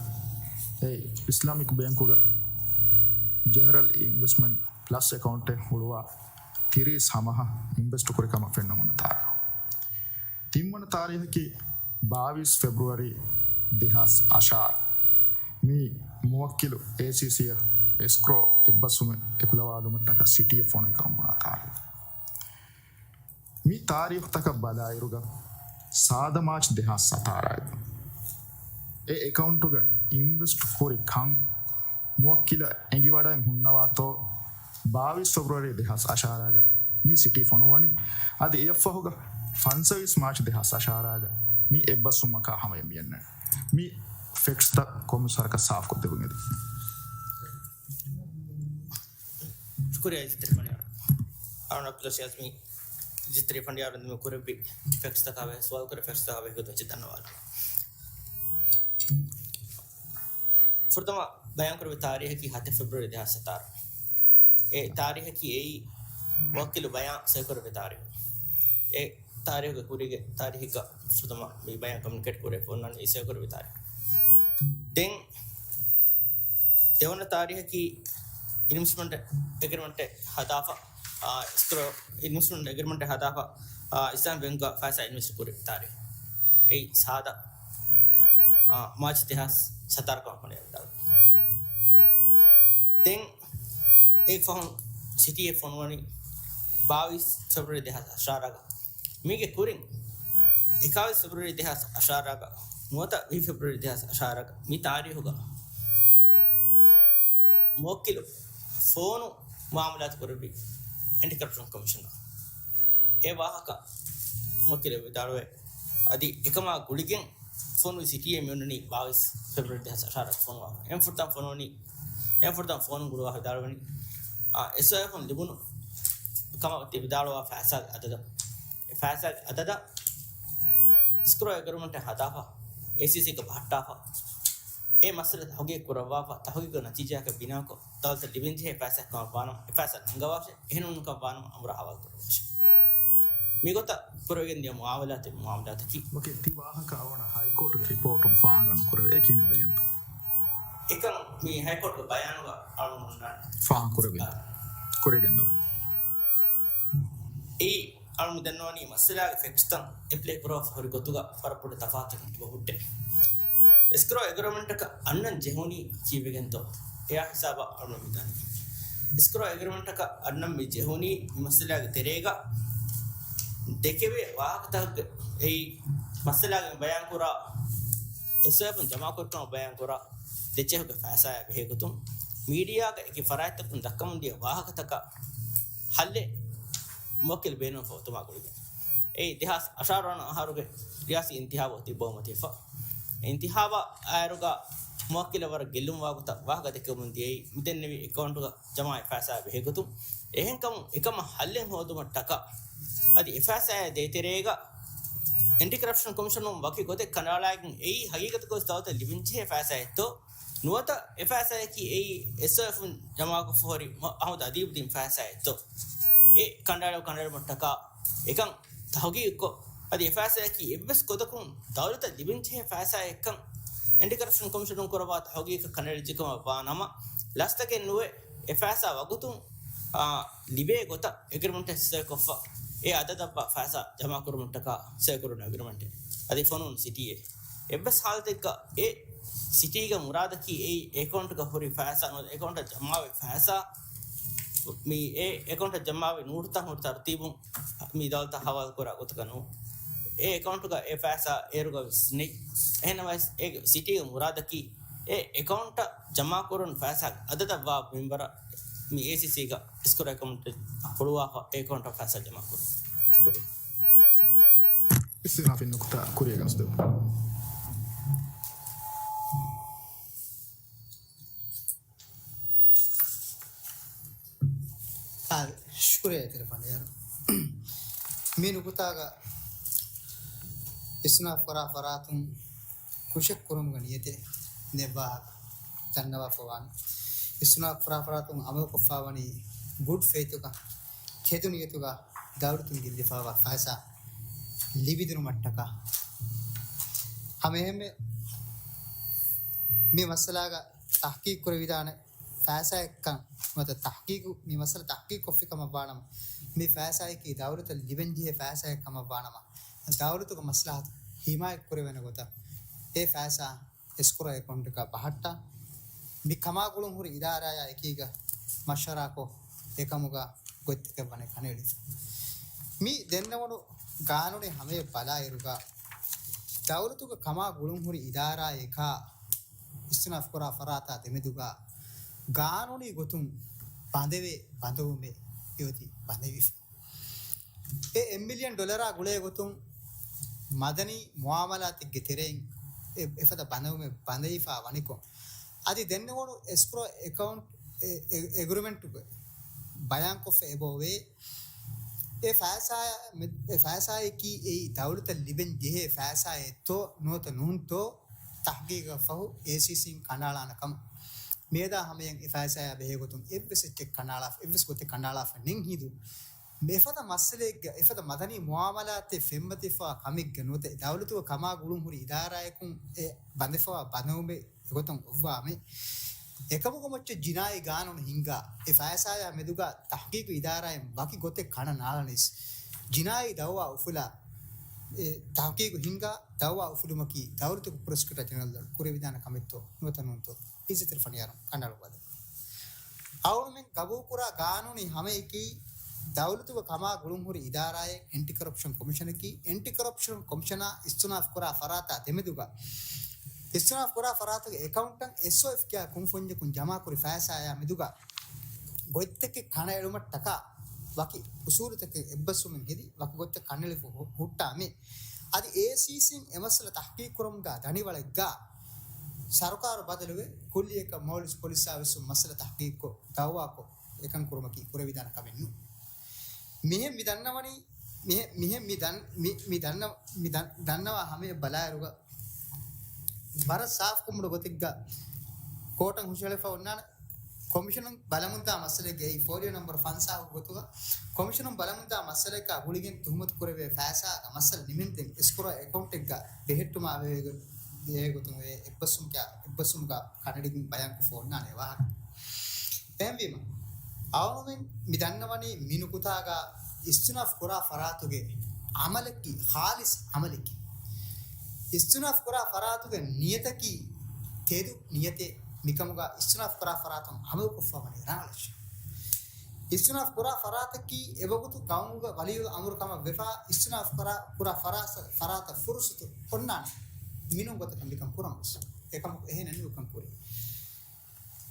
އެ އިސްލާމިކް ބޭންކުގަ ޖެނެރަލް އިންވެސްޓްމަންޓް ޕްލަސް އެކައުންޓެއް ހުޅުވާ ތިރީސް ހަމަހަ އިންވެސްޓް ކުރި ކަމަށް ފެންނަމުން ތާރީޚު. ތިންވަނަ ތާރީޚަކީ ބާވީސް ފެބްރުއަރީ ދެހާސް އަށާރަ. މި މުވައްކިލު އޭސީސީއަށް އެސްކްރޯ އެއްބަސްވުމެއް އެކުލަވާލުމަށްޓަކަ ސިޓީއެއް ފޮނުވި ކަމަށް ބުނާ ތާރީޚު. މި ތާރީޚުތަކަށް ބަލާއިރުގަ ސާދަ މާޗް ދެހާސް ސަތާރައިގަ އެ އެކައުންޓުގަ އިންވެސްޓް ކުރި ކަން މުވައްކިލަށް އެނގިވަޑައިން ހުންނަވާތޯ، ބާވީސް ފެބްރުއަރީ ދެހާސް އަށާރައިގަ މި ސިޓީ ފޮނުވަނީ. އަދި އެއަށްފަހުގަ ފަންސަވީސް މާޗް ދެހާސް އަށާރައިގަ މި އެއްބަސްވުމަކާ ހަމަޔަށް މިއަންނަނީ. މި ފެކްޓްސްތައް ކޮންމެސް ވަރަކަށް ސާފުކޮށްދެއްވުން އެދި. ޝުކުރިއްޔާ އިއްޒަތްތެރި ފަނޑިޔާރު. އަޅުގަނޑު އަބްދުﷲ ޝިޔާޒް މި އިއްޒަތްތެރި ފަނޑިޔާރު ދިނުމަށް ކުރެއްވި ފެކްޓްސްތަކާ ސުވާލު ކުރެ ފެކްޓްސްތަކާ ބެހޭގޮތުން ދަންނަވާލަން. ފުރަތަމަ ބަޔާންކުރެއްވި ތާރީހަކީ ހަތެއް ފެބްރުއަރީ ދެހާސް ސަތާރަ. އެ ތާރީހަކީ އެއީ މުވައްކިލު ބަޔާން ސައިކުރެއްވި ތާރީހު. އެ ތާރީހުގެ ކުރީގެ ތާރީހެއްގަ ފުރަތަމަ މި ބަޔާން ކަމިއުނިކޭޓް ކުރެވިފަ އޮންނާނީ އެ ސައިކުރެއްވި ތާރީހު. ދެން ދެވަނަ ތާރީހަކީ އިންވެސްޓްމަންޓް އެގްރިމަންޓެއް ހަދާފަ، އާ، އެސްކްރޯ އިންވެސްޓްމަންޓް އެގްރިމަންޓެއް ހަދާފަ، އާ، އިސްލާމިކް ބޭންކްގަ ފައިސާ އިންވެސްޓް ކުރި ތާރީހު. އެއީ ސާދަ، އާ، މާޗް ދެހާސް ސަތާރަ ކަމަށް ފަނޑިޔާރު ވިދާޅުވި. ދެން އެއަށްފަހުން ސިޓީއެއް ފޮނުވަނީ ބާވީސް ފެބްރުއަރީ ދެހާސް އަށާރަގަ. މީގެ ކުރިން އެކާވީސް ފެބްރުއަރީ ދެހާސް އަށާރަގަ ނުވަތަ ވިހި ފެބްރުއަރީ ދެހާސް އަށާރަގަ މި ތާރީހުގަ މުވައްކިލު ފޯނު މުއާމަލާތު ކުރެއްވި އެންޓި ކަރަޕްޝަން ކޮމިޝަނަށް. އެ ވާހަކަ މުވައްކިލު ވިދާޅުވޭ. އަދި އެކަމާ ގުޅިގެން ފޮނުވި ސިޓީއެއް މިއޮންނަނީ ބާވީސް ފެބްރުއަރީ ދެހާސް އަށާރަ ފޮނުވާފަ. އެހެން ފުރަތަމަ ފޮނުވަނީ، އެހެން ފުރަތަމަ ފޯނު ގުޅުވާ ވިދާޅުވަނީ، އާ، އެސްއޯއެފުން ލިބުނު ކަމަށް ތި ވިދާޅުވާ ފައިސާގެ އަދަދަށް. އެ ފައިސާގެ އަދަދަށް އެސްކްރޯ އެގްރިމަންޓެއް ހަދާފަ، އޭސީސީގަ ބަހައްޓާފަ. އެ މައްސަލަ ތަހުގީގު ކުރައްވާފަ، ތަހުގީގު ނަތީޖާއަކަށް ބިނާކޮށް، ދައުލަތަށް ލިބެންޖެހޭ ފައިސާއެއް ކަމަށް ވާނަމަ، އެ ފައިސާ ނަންގަވާށޭ، އެހެން ނޫންކަން ވާނަމަ، އަމުރާ ހަވާލު ކުރައްވާށޭ. މިގޮތަށް ކުރެވިގެން ދިޔަ މުއާމަލާތެއް، މުއާމަލާތަކީ. އޯކޭ، ތި ވާހަކަ އަޅުގަނޑަށް ހައިކޯޓުގެ ރިޕޯޓުން ފާހަގަ ނުކުރެވޭ. އެ ކިހިނެއް ވެގެންތޯ؟ އެކަން މި ހައިކޯޓުގެ ބަޔާނުގަ އަޅުގަނޑު އޮންނާނެ. ފާހަގަ ކުރެވި. އާ. ކުރެވިގެން ދޯ. އެއީ އަޅުގަނޑު ދެންނެވަނީ މައްސަލާގެ ފެކްޓްސްތައް އެޕްލައި ކުރައްވާފަ ހުރި ގޮތުގަ ވަރަށް ބޮޑު ތަފާތަކެއް އެބަ ހުއްޓޭ. އެސްކްރޯ އެގްރިމަންޓަކަށް އަންނަން ޖެހުނީ ކީއްވެގެންތޯ؟ އެއާ ހިސާބަށް އަޅުގަނޑު މިދަނީ. އެސްކްރޯ އެގްރިމަންޓަކަށް އަންނަން މި ޖެހުނީ މި މައްސަލާގެ ތެރޭގަ ދެކެވޭ ވާހަކަތަކުގެ އެއީ މައްސަލާގެ ބަޔާންކުރާ އެސްއޯއެފުން ޖަމާކުރިކަމަށް ބަޔާންކުރާ ދެއްޗެހުގެ ފައިސާއާ ބެހޭގޮތުން މީޑިއާގަ އެކި ފަރާތްތަކުން ދައްކަމުންދިޔަ ވާހަކަތަކަށް ހައްލެއް މުވައްކިލު ބޭނުންފަ އޮތުމާ ގުޅިގެން. އެއީ ދެހާސް އަށާރަ ވަނަ އަހަރުގެ ރިޔާސީ އިންތިހާބު އޮތީ ބައުމަތިވެފަ. އިންތިހާބާ އާއިރުގަ މުވައްކިލަށް ވަރަށް ގެއްލުންވާ ގޮތަށް ވާހަކަ ދެކެމުން ދިޔައީ މިދެންނެވި އެކައުންޓުގަ ޖަމާވި ފައިސާ ބެހޭގޮތުން. އެހެންކަމުން އެކަމަށް ހައްލެއް ހޯދުމަށްޓަކާ އަދި އެފައިސާއާ ދޭތެރޭގަ އެންޓި ކަރަޕްޝަން ކޮމިޝަނުން ވަކި ގޮތެއް ކަނޑައަޅާގެން އެއީ ހަގީގަތުގަ ދައުލަތަށް ލިބެންޖެހޭ ފައިސާއެއްތޯ ނުވަތަ އެ ފައިސާއަކީ އެއީ އެސްއޯއެފުން ޖަމާކޮށްފަ ހުރި މަ-، އަހުމަދު އަދީބުދީން ފައިސާއެއްތޯ؟ އެ ކަނޑައަޅު ކަނޑައެޅުމަށްޓަކާ އެކަން ތަހުގީގުކޮށް، އަދި އެ ފައިސާއަކީ އެއްވެސް ގޮތަކުން ދައުލަތަށް ލިބެންޖެހޭ ފައިސާއެއްކަން އެންޓި ކަރަޕްޝަން ކޮމިޝަނުން ކުރައްވާ ތަހުގީގަށް ކަނޑައެޅިއްޖެކަމަށް ވާ ނަމަ، ލަސްތަކެއް ނުވެ އެ ފައިސާ ވަގުތުން، އާ، ލިބޭ ގޮތަށް އެގްރިމަންޓެއް ސައިކޮށްފަ، އެ އަދަދަށްވާ ފައިސާ ޖަމާކުރުމަށްޓަކާ ސައިކުރުނު އެގްރިމަންޓެއް އަދި ފޮނުވުނު ސިޓީއެއް. އެއްވެސް ހާލަތެއްގަ އެ ސިޓީގެ މުރާދަކީ އެއީ އެކައުންޓްގަ ހުރި ފައިސާ ނުވަތަ އެކައުންޓަށް ޖަމާވި ފައިސާ މި އެ އެކައުންޓަށް ޖަމާވި ނޫޓުތައް ހުރި ތަރުތީބުން މި ދައުލަތަށް ހަވާލުކުރާ ގޮތަކަށް ނޫން. އެ އެކައުންޓުގަ އެ ފައިސާ އޭރުގަ ވެސް ނެތް. އެހެންނަމަވެސް އެ ސިޓީގެ މުރާދަކީ އެ އެކައުންޓަށް ޖަމާކުރުން ފައިސާގެ އަދަދަށްވާ މިންވަރަށް މި އޭސީސީގަ އެސްކްރޯ އެކައުންޓެއް ހުޅުވާފަ އެ އެކައުންޓަށް ފައިސާ ޖަމާކުރުން. ޝުކުރިއްޔާ. އިސްތިއުނާފީ ނުކުތާ ކުރިއަށް ގެނެސްދެވުން. އާ، ޝުކުރިއްޔާ އިތުރަށް ފަނޑިޔާރު. މި ނުކުތާގަ އިސްތިއުނާފު ކުރާ ފަރާތުން ކުށެއް ކުރުމުގެ ނިޔަތެއް ނެއްވާހަކަ ދަންނަވާފަވާނެ. އިސްތިނާފު ކުރާ ފަރާތުން އަމަލުކޮށްފާވަނީ ގުޑް ފެއިތުގަ، ތެދު ނިޔަތުގަ ދައުލަތުން ގެއްލިފާވާ ފައިސާ ލިބިދިނުމަށްޓަކާ. ހަމައެހެންމެ މި މައްސަލާގަ ތަޙްޤީޤު ކުރެވިދާނެ ފައިސާއެއްކަން ނުވަތަ ތަޙްޤީޤު، މި މައްސަލަ ތަޙްޤީޤު ކޮށްފި ކަމަށް ވާނަމަ، މި ފައިސާއަކީ ދައުލަތަށް ލިބެންޖެހޭ ފައިސާއެއް ކަމަށް ވާނަމަ، ދައުލަތުގެ މަސްލަހަތު ހިމާޔަތް ކުރެވޭނެ ގޮތަށް އެ ފައިސާ އެސްކްރޯ އެކައުންޓަކަށް ބަހައްޓާ، މި ކަމާ ގުޅުންހުރި އިދާރާޔާ އެކީގަ މަޝްވަރާކޮށް، އެކަމުގަ ގޮތްތަކެއް ވަނީ ކަނޑައެޅިފަ. މި ދެންނެވުނު ގާނޫނީ ހަމަޔަށް ބަލާއިރުގަ، ދައުލަތުގަ ކަމާ ގުޅުންހުރި އިދާރާއެކާ އިސްތިނާފު ކުރާ ފަރާތާ ދެމެދުގަ ގާނޫނީ ގޮތުން ބަނދެވޭ ބަނދުވުމެއް އެއޮތީ ބަނދެވިފަ. އެ އެއް މިލިއަން ޑޮލަރާ ގުޅޭ ގޮތުން މަދަނީ މުއާމަލާތެއްގެ ތެރެއިން އެ، އެފަދަ ބަނދުވުމެއް ބަނދެވިފަ ވަނިކޮށް، އަދި ދެންނެވުނު އެސްކްރޯ އެކައުންޓް އެ، އެ، އެގްރިމެންޓުގަ ބަޔާންކޮށްފަ އެބައޮވޭ، އެ ފައިސާ، އެ ފައިސާއަކީ އެއީ ދައުލަތަށް ލިބެން ޖެހޭ ފައިސާއެއްތޯ ނުވަތަ ނޫންތޯ ތަޙްޤީޤަށް ފަހު އޭސީސީން ކަނޑައަޅާނެ ކަމަށް. މިއަދާ ހަމަޔަށް އެ ފައިސާއާ ބެހޭގޮތުން އެއްވެސް އެއްޗެއް ކަނޑައަޅާފަ، އެއްވެސް ގޮތެއް ކަނޑައަޅާފަ ނެތް ހިނދު، އެފަދަ މައްސަލައެއްގަ، އެފަދަ މަދަނީ މުއާމަލާތެއް ފެންމަތިފަ ކަމެއްގަ ނުވަތަ ދައުލަތުގަ ކަމާ ގުޅުންހުރި އިދާރާއަކުން އެ ބަނދެފަ ބަނދުވުމެއް އެގޮތުން އޮއްވާމެ، އެކަމުގަ މައްޗަށް ޖިނާއީ ގާނޫނު ހިންގާ، އެ ފައިސާޔާ މެދުގަ ތަޙްޤީޤު އިދާރާއިން ވަކި ގޮތެއް ކަނޑަ ނާޅަނީސް، ޖިނާއީ ދައުވާ އުފުލާ، އެ ތަޙްޤީޤު ހިންގާ، ދައުވާ އުފުލުމަކީ ދައުލަތުގެ ޕްރޮސިކިއުޓަރ ޖެނެރަލް ކުރެވިދާނެ ކަމެއްތޯ ނުވަތަ ނޫންތޯ؟ އިއްޒަތްތެރި ފަނޑިޔާރުން ކަނޑައަޅުއްވާލެވުން. އަޅުމެން ގަބޫލުކުރާ ގާނޫނީ ހަމައަކީ، ދައުލަތުގަ ކަމާ ގުޅުންހުރި އިދާރާއެއް އެންޓި ކަރަޕްޝަން ކޮމިޝަނަކީ، އެންޓި ކަރަޕްޝަން ކޮމިޝަނާ އިސްތިނާފު ކުރާ ފަރާތާ ދެމެދުގަ، އިސްތިނާފު ކުރާ ފަރާތުގެ އެކައުންޓަށް އެސްއޯއެފް ކިޔާ ކުންފުންޏަކުން ޖަމާކުރި ފައިސާޔާ މެދުގަ ގޮތްތަކެއް ކަނޑައެޅުމަށްޓަކާ ވަކި އުސޫލުތަކެއް އެއްބަސްވުމެއް ހެދި، ވަކި ގޮތްތައް ކަނޑައެޅިފަ ހު-، ހުއްޓާމެ. އަދި އޭސީސީން އެ މައްސަލަ ތަޙްޤީޤު ކުރުމުގަ ދަނޑިވަޅެއްގަ ސަރުކާރު ބަދަލުވެ، ކުއްލިއަކަށް މޯލްޑިވްސް ޕޮލިސް ސާވިސް މައްސަލަ ތަޙްޤީޤުކޮށް، ދައުވާކޮށް، އެކަން ކުރުމަކީ ކުރެވިދާނެ ކަމެއް ނޫން. މިހެން މި ދަންނަވަނީ، މިހެ-، މިހެން މި ދަން-، މި، މި ދަން-، މި ދަން-، ދަންނަވާ ހަމަޔަށް ބަލާއިރުގަ، ވަރަށް ސާފުކޮށް ބޮޑު ގޮތެއްގަ ކޯޓަށް ހުށަހެޅިފަ އޮންނާނެ. ކޮމިޝަނުން ބަލަމުންދާ މައްސަލައެއްގައި ފޯލިއޯ ނަމްބަރު ފަންސާހު ގޮތުގަ، ކޮމިޝަނުން ބަލަމުންދާ މައްސަލައަކާ ގުޅިގެން ތުހުމަތު ކުރެވޭ ފައިސާގަ މައްސަލަ ނިމެންދެން އެސްކްރޯ އެކައުންޓެއްގަ ބެހެއްޓުމާ ވެވޭ ގޮ-، ވެވޭ ގޮތުން އެ އެއްބަސްވުމުގަ، އެއްބަސްވުމުގަ ކަނޑައެޅިގެން ބަޔާންކޮށްފަ އޮންނާނެ ވާހަކަ. އެހެންވީމަ، އަޅުމެން މި ދަންނަވަނީ މި ނުކުތާގަ އިސްތިނާފު ކުރާ ފަރާތުގެ އަމަލަކީ، ޚާލިޞް އަމަލަކީ. އިސްތިނާފު ކުރާ ފަރާތުގެ ނިޔަތަކީ ތެދު ނިޔަތެއް، މިކަމުގަ އިސްތިނާފު ކުރާ ފަރާތުން އަމަލުކޮށްފަ ވަނީ ރަނގަޅަށް. އިސްތިނާފު ކުރާ ފަރާތަކީ އެވަގުތު ގައުމުގަ ވަލިއުލް އަމުރު ކަމަށް ވެފަ، އިސްތިނާފު ކުރާ، ކުރާ ފަރާތަށް، ފަރާތަށް ފުރުޞަތު އޮންނާނެ. މިނޫން ގޮތަކަށް މިކަން ކުރަން ވެސް. އެކަމަކު އެހެނެއް ނޫން ކަން ކުރީ.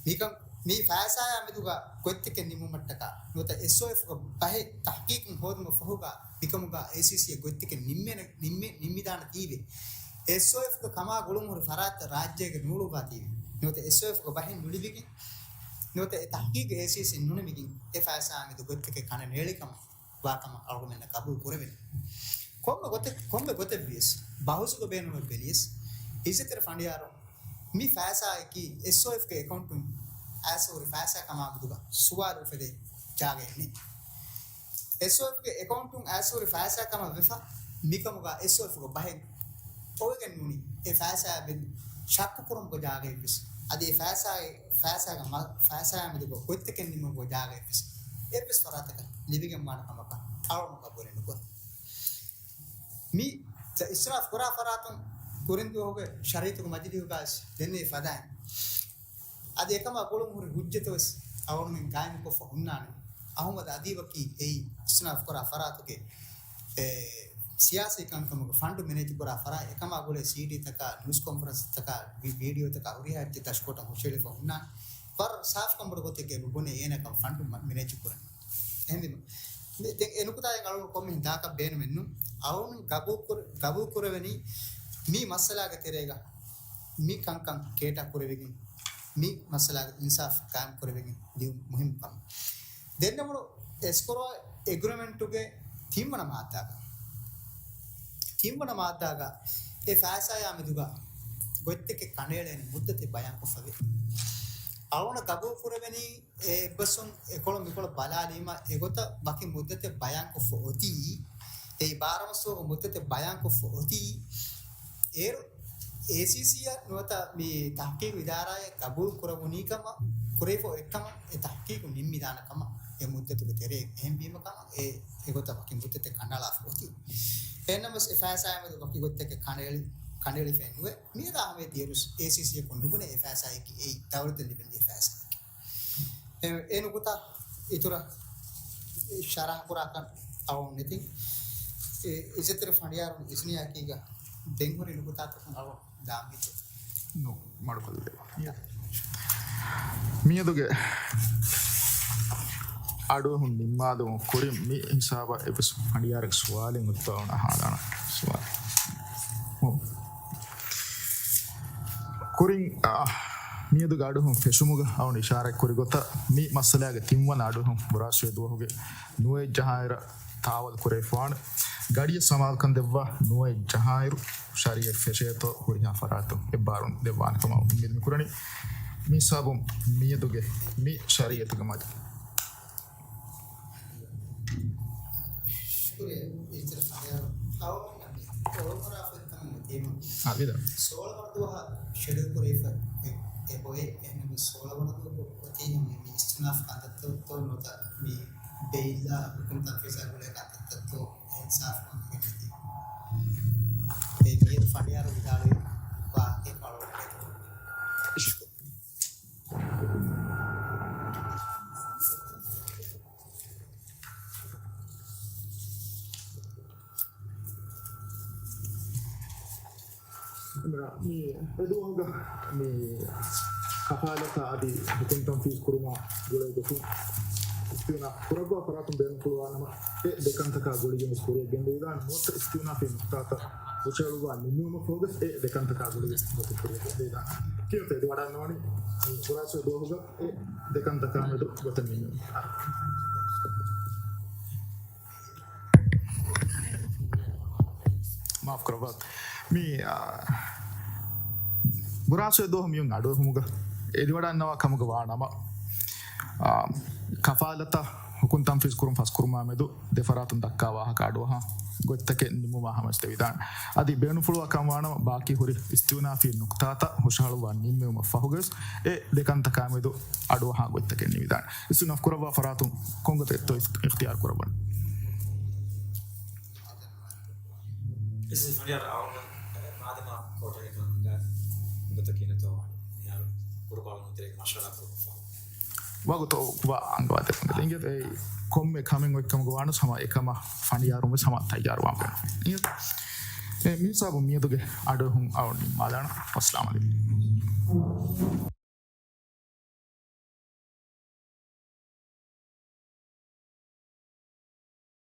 މިކަން، މި ފައިސާޔާ މެދުގަ ގޮތްތަކެއް ނިމުމަށްޓަކާ، ނުވަތަ އެސްއޯއެފްގެ ބަހެއް ތަޙްޤީޤުން ހޯދުމަށް ފަހުގަ، މިކަމުގަ އޭސީސީއަށް ގޮތްތަކެއް ނިންމޭނެ-، ނިންމެ-، ނިންމިދާނެތީވެ، އެސްއޯއެފްގެ ކަމާ ގުޅުންހުރި ފަރާތްތައް ރާއްޖޭގެ ނޫޅުއްވާތީވެ، ނުވަތަ އެސްއޯއެފްގެ ބަހެއް ނުލިބިގެން، ނުވަތަ އެ ތަޙްޤީޤު އޭސީސީން ނުނިމިގެން، އެ ފައިސާ މެދު ގޮތްތަކެއް ކަނޑަ ނޭޅިކަމަށް ވާކަމަށް އަޅުގަނޑުމެންނަށް ގަބޫލު ކުރެވެނީ. ކޮންމެ ގޮތެއް، ކޮންމެ ގޮތެއް ވިޔަސް، ބަހުސުގެ ބޭނުމެއް ބެލިޔަސް، އިއްޒަތްތެރި ފަނޑިޔާރުން މި ފައިސާއަކީ އެސްއޯއެފްގެ އެކައުންޓުން އައިސްފަ ހުރި ފައިސާ ކަމާ މެދުގަ ސުވާލު އުފެދޭ ޖާގައެއް ނެތް. އެސްއޯއެފްގެ އެކައުންޓުން އައިސްފަ ހުރި ފައިސާ ކަމަށް ވެފަ، މިކަމުގަ އެސްއޯއެފްގެ ބަހެއް އޮވެގެން ނޫނީ އެ ފައިސާއާ މެދު ޝައްކު ކުރުމުގެ ޖާގައެއްވެސް. އަދި އެ ފައިސާގެ، ފައިސާގެ މަ-، ފައިސާއާ މެދުގަ ގޮތްތަކެއް ނިމުމުގެ ޖާގައެއްވެސް އެއްވެސް ފަރާތަކަށް ލިބިގެންވާނެ ކަމަކަށް އަޅުގަނޑު ގަބޫލެއް ނުކުރަން. މި އިސްރާފް ކުރާ ފަރާތުން ކުރިން ދުވަހުގެ ޝަރީއަތުގެ މަޖިލީހުގައި ދެންނެވި ފަދައިން. އަދި އެކަމާ ގުޅުން ހުރި ހުއްޖަތުވެސް އަޅުގަނޑުމެން ގާއިމުކޮށްފަ ހުންނާނެ. އަޙުމަދު އަދީބަކީ އެއީ އިސްރާފް ކުރާ ފަރާތުގެ، އެ، ސިޔާސީ ކަންކަމުގެ ފަންޑު މެނޭޖް ކުރާ ފަރާތް. އެކަމާ ގުޅޭ ސީޑީތަކާ، ނިއުސް ކޮންފަރެންސްތަކާ، ވި-، ވީޑިއޯތަކާ ހުރިހާ އެއްޗެއް ދަށުކޮށް ހުށަހެޅިފަ ހުންނާނެ. ވަރަށް ސާފުކަން ބޮޑު ގޮތެއްގައި ބުނޭ އޭނަކަށް ފަންޑު މަ-، މެނޭޖް ކުރަން. އެހެންވީމަ، މި-، ދެން އެ ނުކުތާއިން އަޅުގަނޑު ކޮންމެހެން ދާކަށް ބޭނުމެއްނު. އަޅުގަނޑު ގަބޫލު ކުރ-، ގަބޫލު ކުރެވެނީ މި މައްސަލާގެ ތެރޭގަ މި ކަންކަން ކޭޓާ ކުރެވިގެން، މި މައްސަލާގެ އިންސާފް ޤާއިމް ކުރެވިގެން ދިޔުން މުހިންމު ކަމަށް. ދެންނެވުނު އެސްކްރޯ އެގްރިމެންޓުގެ ތިންވަނަ މާއްދާގަ، ތިންވަނަ މާއްދާގަ އެ ފައިސާޔާ މެދުގަ ގޮތްތަކެއް ކަނޑައެޅޭނެ މުއްދަތެއް ބަޔާންކޮށްފަވޭ. އަޅުގަނޑަށް ގަބޫލު ކުރެވެނީ، އެ އެއްބަސްވުން އެކޮޅު މިކޮޅު ބަލާލީމަ، އެގޮތަށް ވަކި މުއްދަތެއް ބަޔާންކޮށްފަ އޮތީ، އެ އިބާރާތް މަސްތުވަގު މުއްދަތެއް ބަޔާންކޮށްފަ އޮތީ، އޭރު އޭސީސީއަށް ނުވަތަ މި ތަހުޤީޤު އިދާރާއަށް ގަބޫލު ކުރެވުނީ ކަމަށް، ކުރެވިފަ އޮތްކަމަށް، އެ ތަހުޤީޤު ނިންމިދާނެ ކަމަށް އެ މުއްދަތުގެ ތެރޭގަ. އެހެންވީމަ ކަމަށް އެ، އެގޮތަށް ވަކި މުއްދަތެއް ކަނޑައަޅާފަ އޮތީ. އެހެންނަމަވެސް އެ ފައިސާއާ މެދު ވަކި ގޮތްތަކެއް ކަނޑައެޅި، ކަނޑައެޅިފައެއް ނުވޭ. މިއަދާ ހަމަޔަށް ދިޔައިރުވެސް އޭސީސީއަކުން ނުބުނެ އެ ފައިސާއަކީ އެއީ ދައުލަތަށް ލިބެންޖެހޭ ފައިސާއަކީ. އެ، އެ ނުކުތާ އިތުރަށް ޝަރަޙަ ކުރާކަށް އަޅުގަނޑު ނެތިން. އެ، އިއްޒަތްތެރި ފަނޑިޔާރުން އިސްނިޔާ އެކީގަ ދެން ހުރި ނުކުތާތަކުން އަޅުގަނޑު ދާން ހިތުން. ނޫން، މަޑުކޮށްލެވޭ. މިއަދުގެ އަޑުއެހުން ނިންމާލުމުން ކުރިން މި ހިސާބަށް އެއްވެސް ފަނޑިޔާރެއްގެ ސުވާލެއް އޮތްތޯ އަޅުގަނޑަށް ހާދާނަ ސުވާލެއް. ކުރިން، އާ، މިއަދުގެ އަޑުއެހުން ފެށުމުގަ އަޅުގަނޑު އިޝާރާތް ކުރި ގޮތަށް މި މައްސަލާގެ ތިންވަނަ އަޑުއެހުން ބުރާސްވެ ދުވަހުގެ ނުވައެއް ޖަހާއިރަށް ތާވަލު ކުރެވިފަވާނެ. ގަޑިއަށް ސަމާލުކަން ދެއްވާ ނުވައެއް ޖަހާއިރު ޝަރީއަތް ފެށޭތޯ ހުރިހާ ފަރާތުން އެއްބާރުލުން ދެއްވާނެ ކަމަށް އުއްމީދު މި ކުރަނީ. މި ހިސާބުން މިއަދުގެ މި ޝަރީއަތުގެ މަޖި ޝުކުރިއްޔާ އިއްޒަތްތެރި ފަނޑިޔާރު. އަޅުގަނޑަށް މި އޮޅުމުރާ ފޮތްކަމެއް އޮތީމަ، އާ، ވިދާ. ސޯޅަ ވަނަ ދުވަހަށް ޝެޑިއުލް ކުރެވިފަ އެ، އެބައޮތް. އެހެންނަމަވެސް ސޯޅަ ވަނަ ދުވަހަކު އޮތީ ހަމަ މި އިސްތިއުނާފް ކަންތައްތައްތޯ ނުވަތަ މި ބެއިލްއާ ހުކުމް ތަންފީޒާ ގުޅޭ ކަންތައްތައްތޯ އިންސާފު ކަމަށް ހިމެނެދީ. އެ މިއަދު ފަނޑިޔާރު ވިދާޅުވި ވާހަކައެއް އަޅުގަނޑު ނެތް. މި އެދުވަހުގަ މި ކަފާލަތާ އަދި ހުކުމް ތަންފީޒް ކުރުމާ ގުޅޭ ގޮތުން އިސްތިއުނާފް ކުރައްވާ ފަރާތުން ބޭނުންފުޅުވާނަމަ، އެ ދެ ކަންތަކާ ގުޅިގެން ވެސް ކުރިއަށް ގެންދެވިދާނެ. ނުވަތަ އިސްތިއުނާފީ ނުކްތާތައް ހުށަހެޅުއްވާ ނިންމެވުމަށްފަހުވެސް އެ ދެ ކަންތަކާ ގުޅިގެން ގޮތުން ކުރިއަށް ގެންދެވިދާނެ. ކިޔަންތަ އެދިވަޑައިގަންނަވަނީ މި ބުރާސްވެ ދުވަހުގަ އެ ދެ ކަންތަކާ މެދު ގޮތެއް ނިންމެވުން. މާފް ކުރައްވާ. މި، އާ، ބުރާސްވެ ދުވަހު މިއޮތް އަޑުއެހުމުގަ އެދިވަޑައިގަންނަވާ ކަމުގަ ވާނަމަ، އާ، ކަފާލަތަށް ހުކުމް ތަންފީޒް ކުރުން ފަސްކުރުމާ މެދު ދެ ފަރާތުން ދައްކާ ވާހަކަ އަޑުއަހާ ގޮތްތަކެއް ނިމުމާ ހަމަވެސް ދެވިދާނެ. އަދި ބޭނުންފުޅުވާ ކަމަށް ވާނަމަ، ބާކީ ހުރި އިސްތިއުނާފީ ނުކްތާތައް ހުށަހަޅުއްވާ ނިންމެވުމަށް ފަހުގަވެސް އެ ދެ ކަންތަކާ މެދު އަޑުއަހާ ގޮތްތަކެއް ނިމިދާނެ. އިސްތިއުނާފް ކުރައްވާ ފަރާތުން ކޮންގޮތެއްތޯ އިޚް-، އިޚްތިޔާރު ކުރައްވަނީ؟ އިސްތިއުނާފް ކުރައްވާ މާދަމާ ކޯޓަށް އެކަން އަންގާ ގޮތަކީ ނެތޯ ވާނެ. މިހާރު ކުރުބާވަނު ތެރޭގެ މަޝްވަރާ ކުރުމަށްފަހު ވަގުތު ވާ އަންގަވާދޭ. އިނގޭ ކޮންމެ ކަމެއް އޮތްކަމުގަ ވާނަސް ހަމަ އެކަމަށް ފަނޑިޔާރުން ވެސް ހަމަ ތައްޔާރުވާން ބޭނުން. އިނގޭ މި ހިސާބުން މިއަދުގެ އަޑުއެހުން އަޅު ނިންމާލާނަ. އައްސަލާމު ޢަލައިކުމް.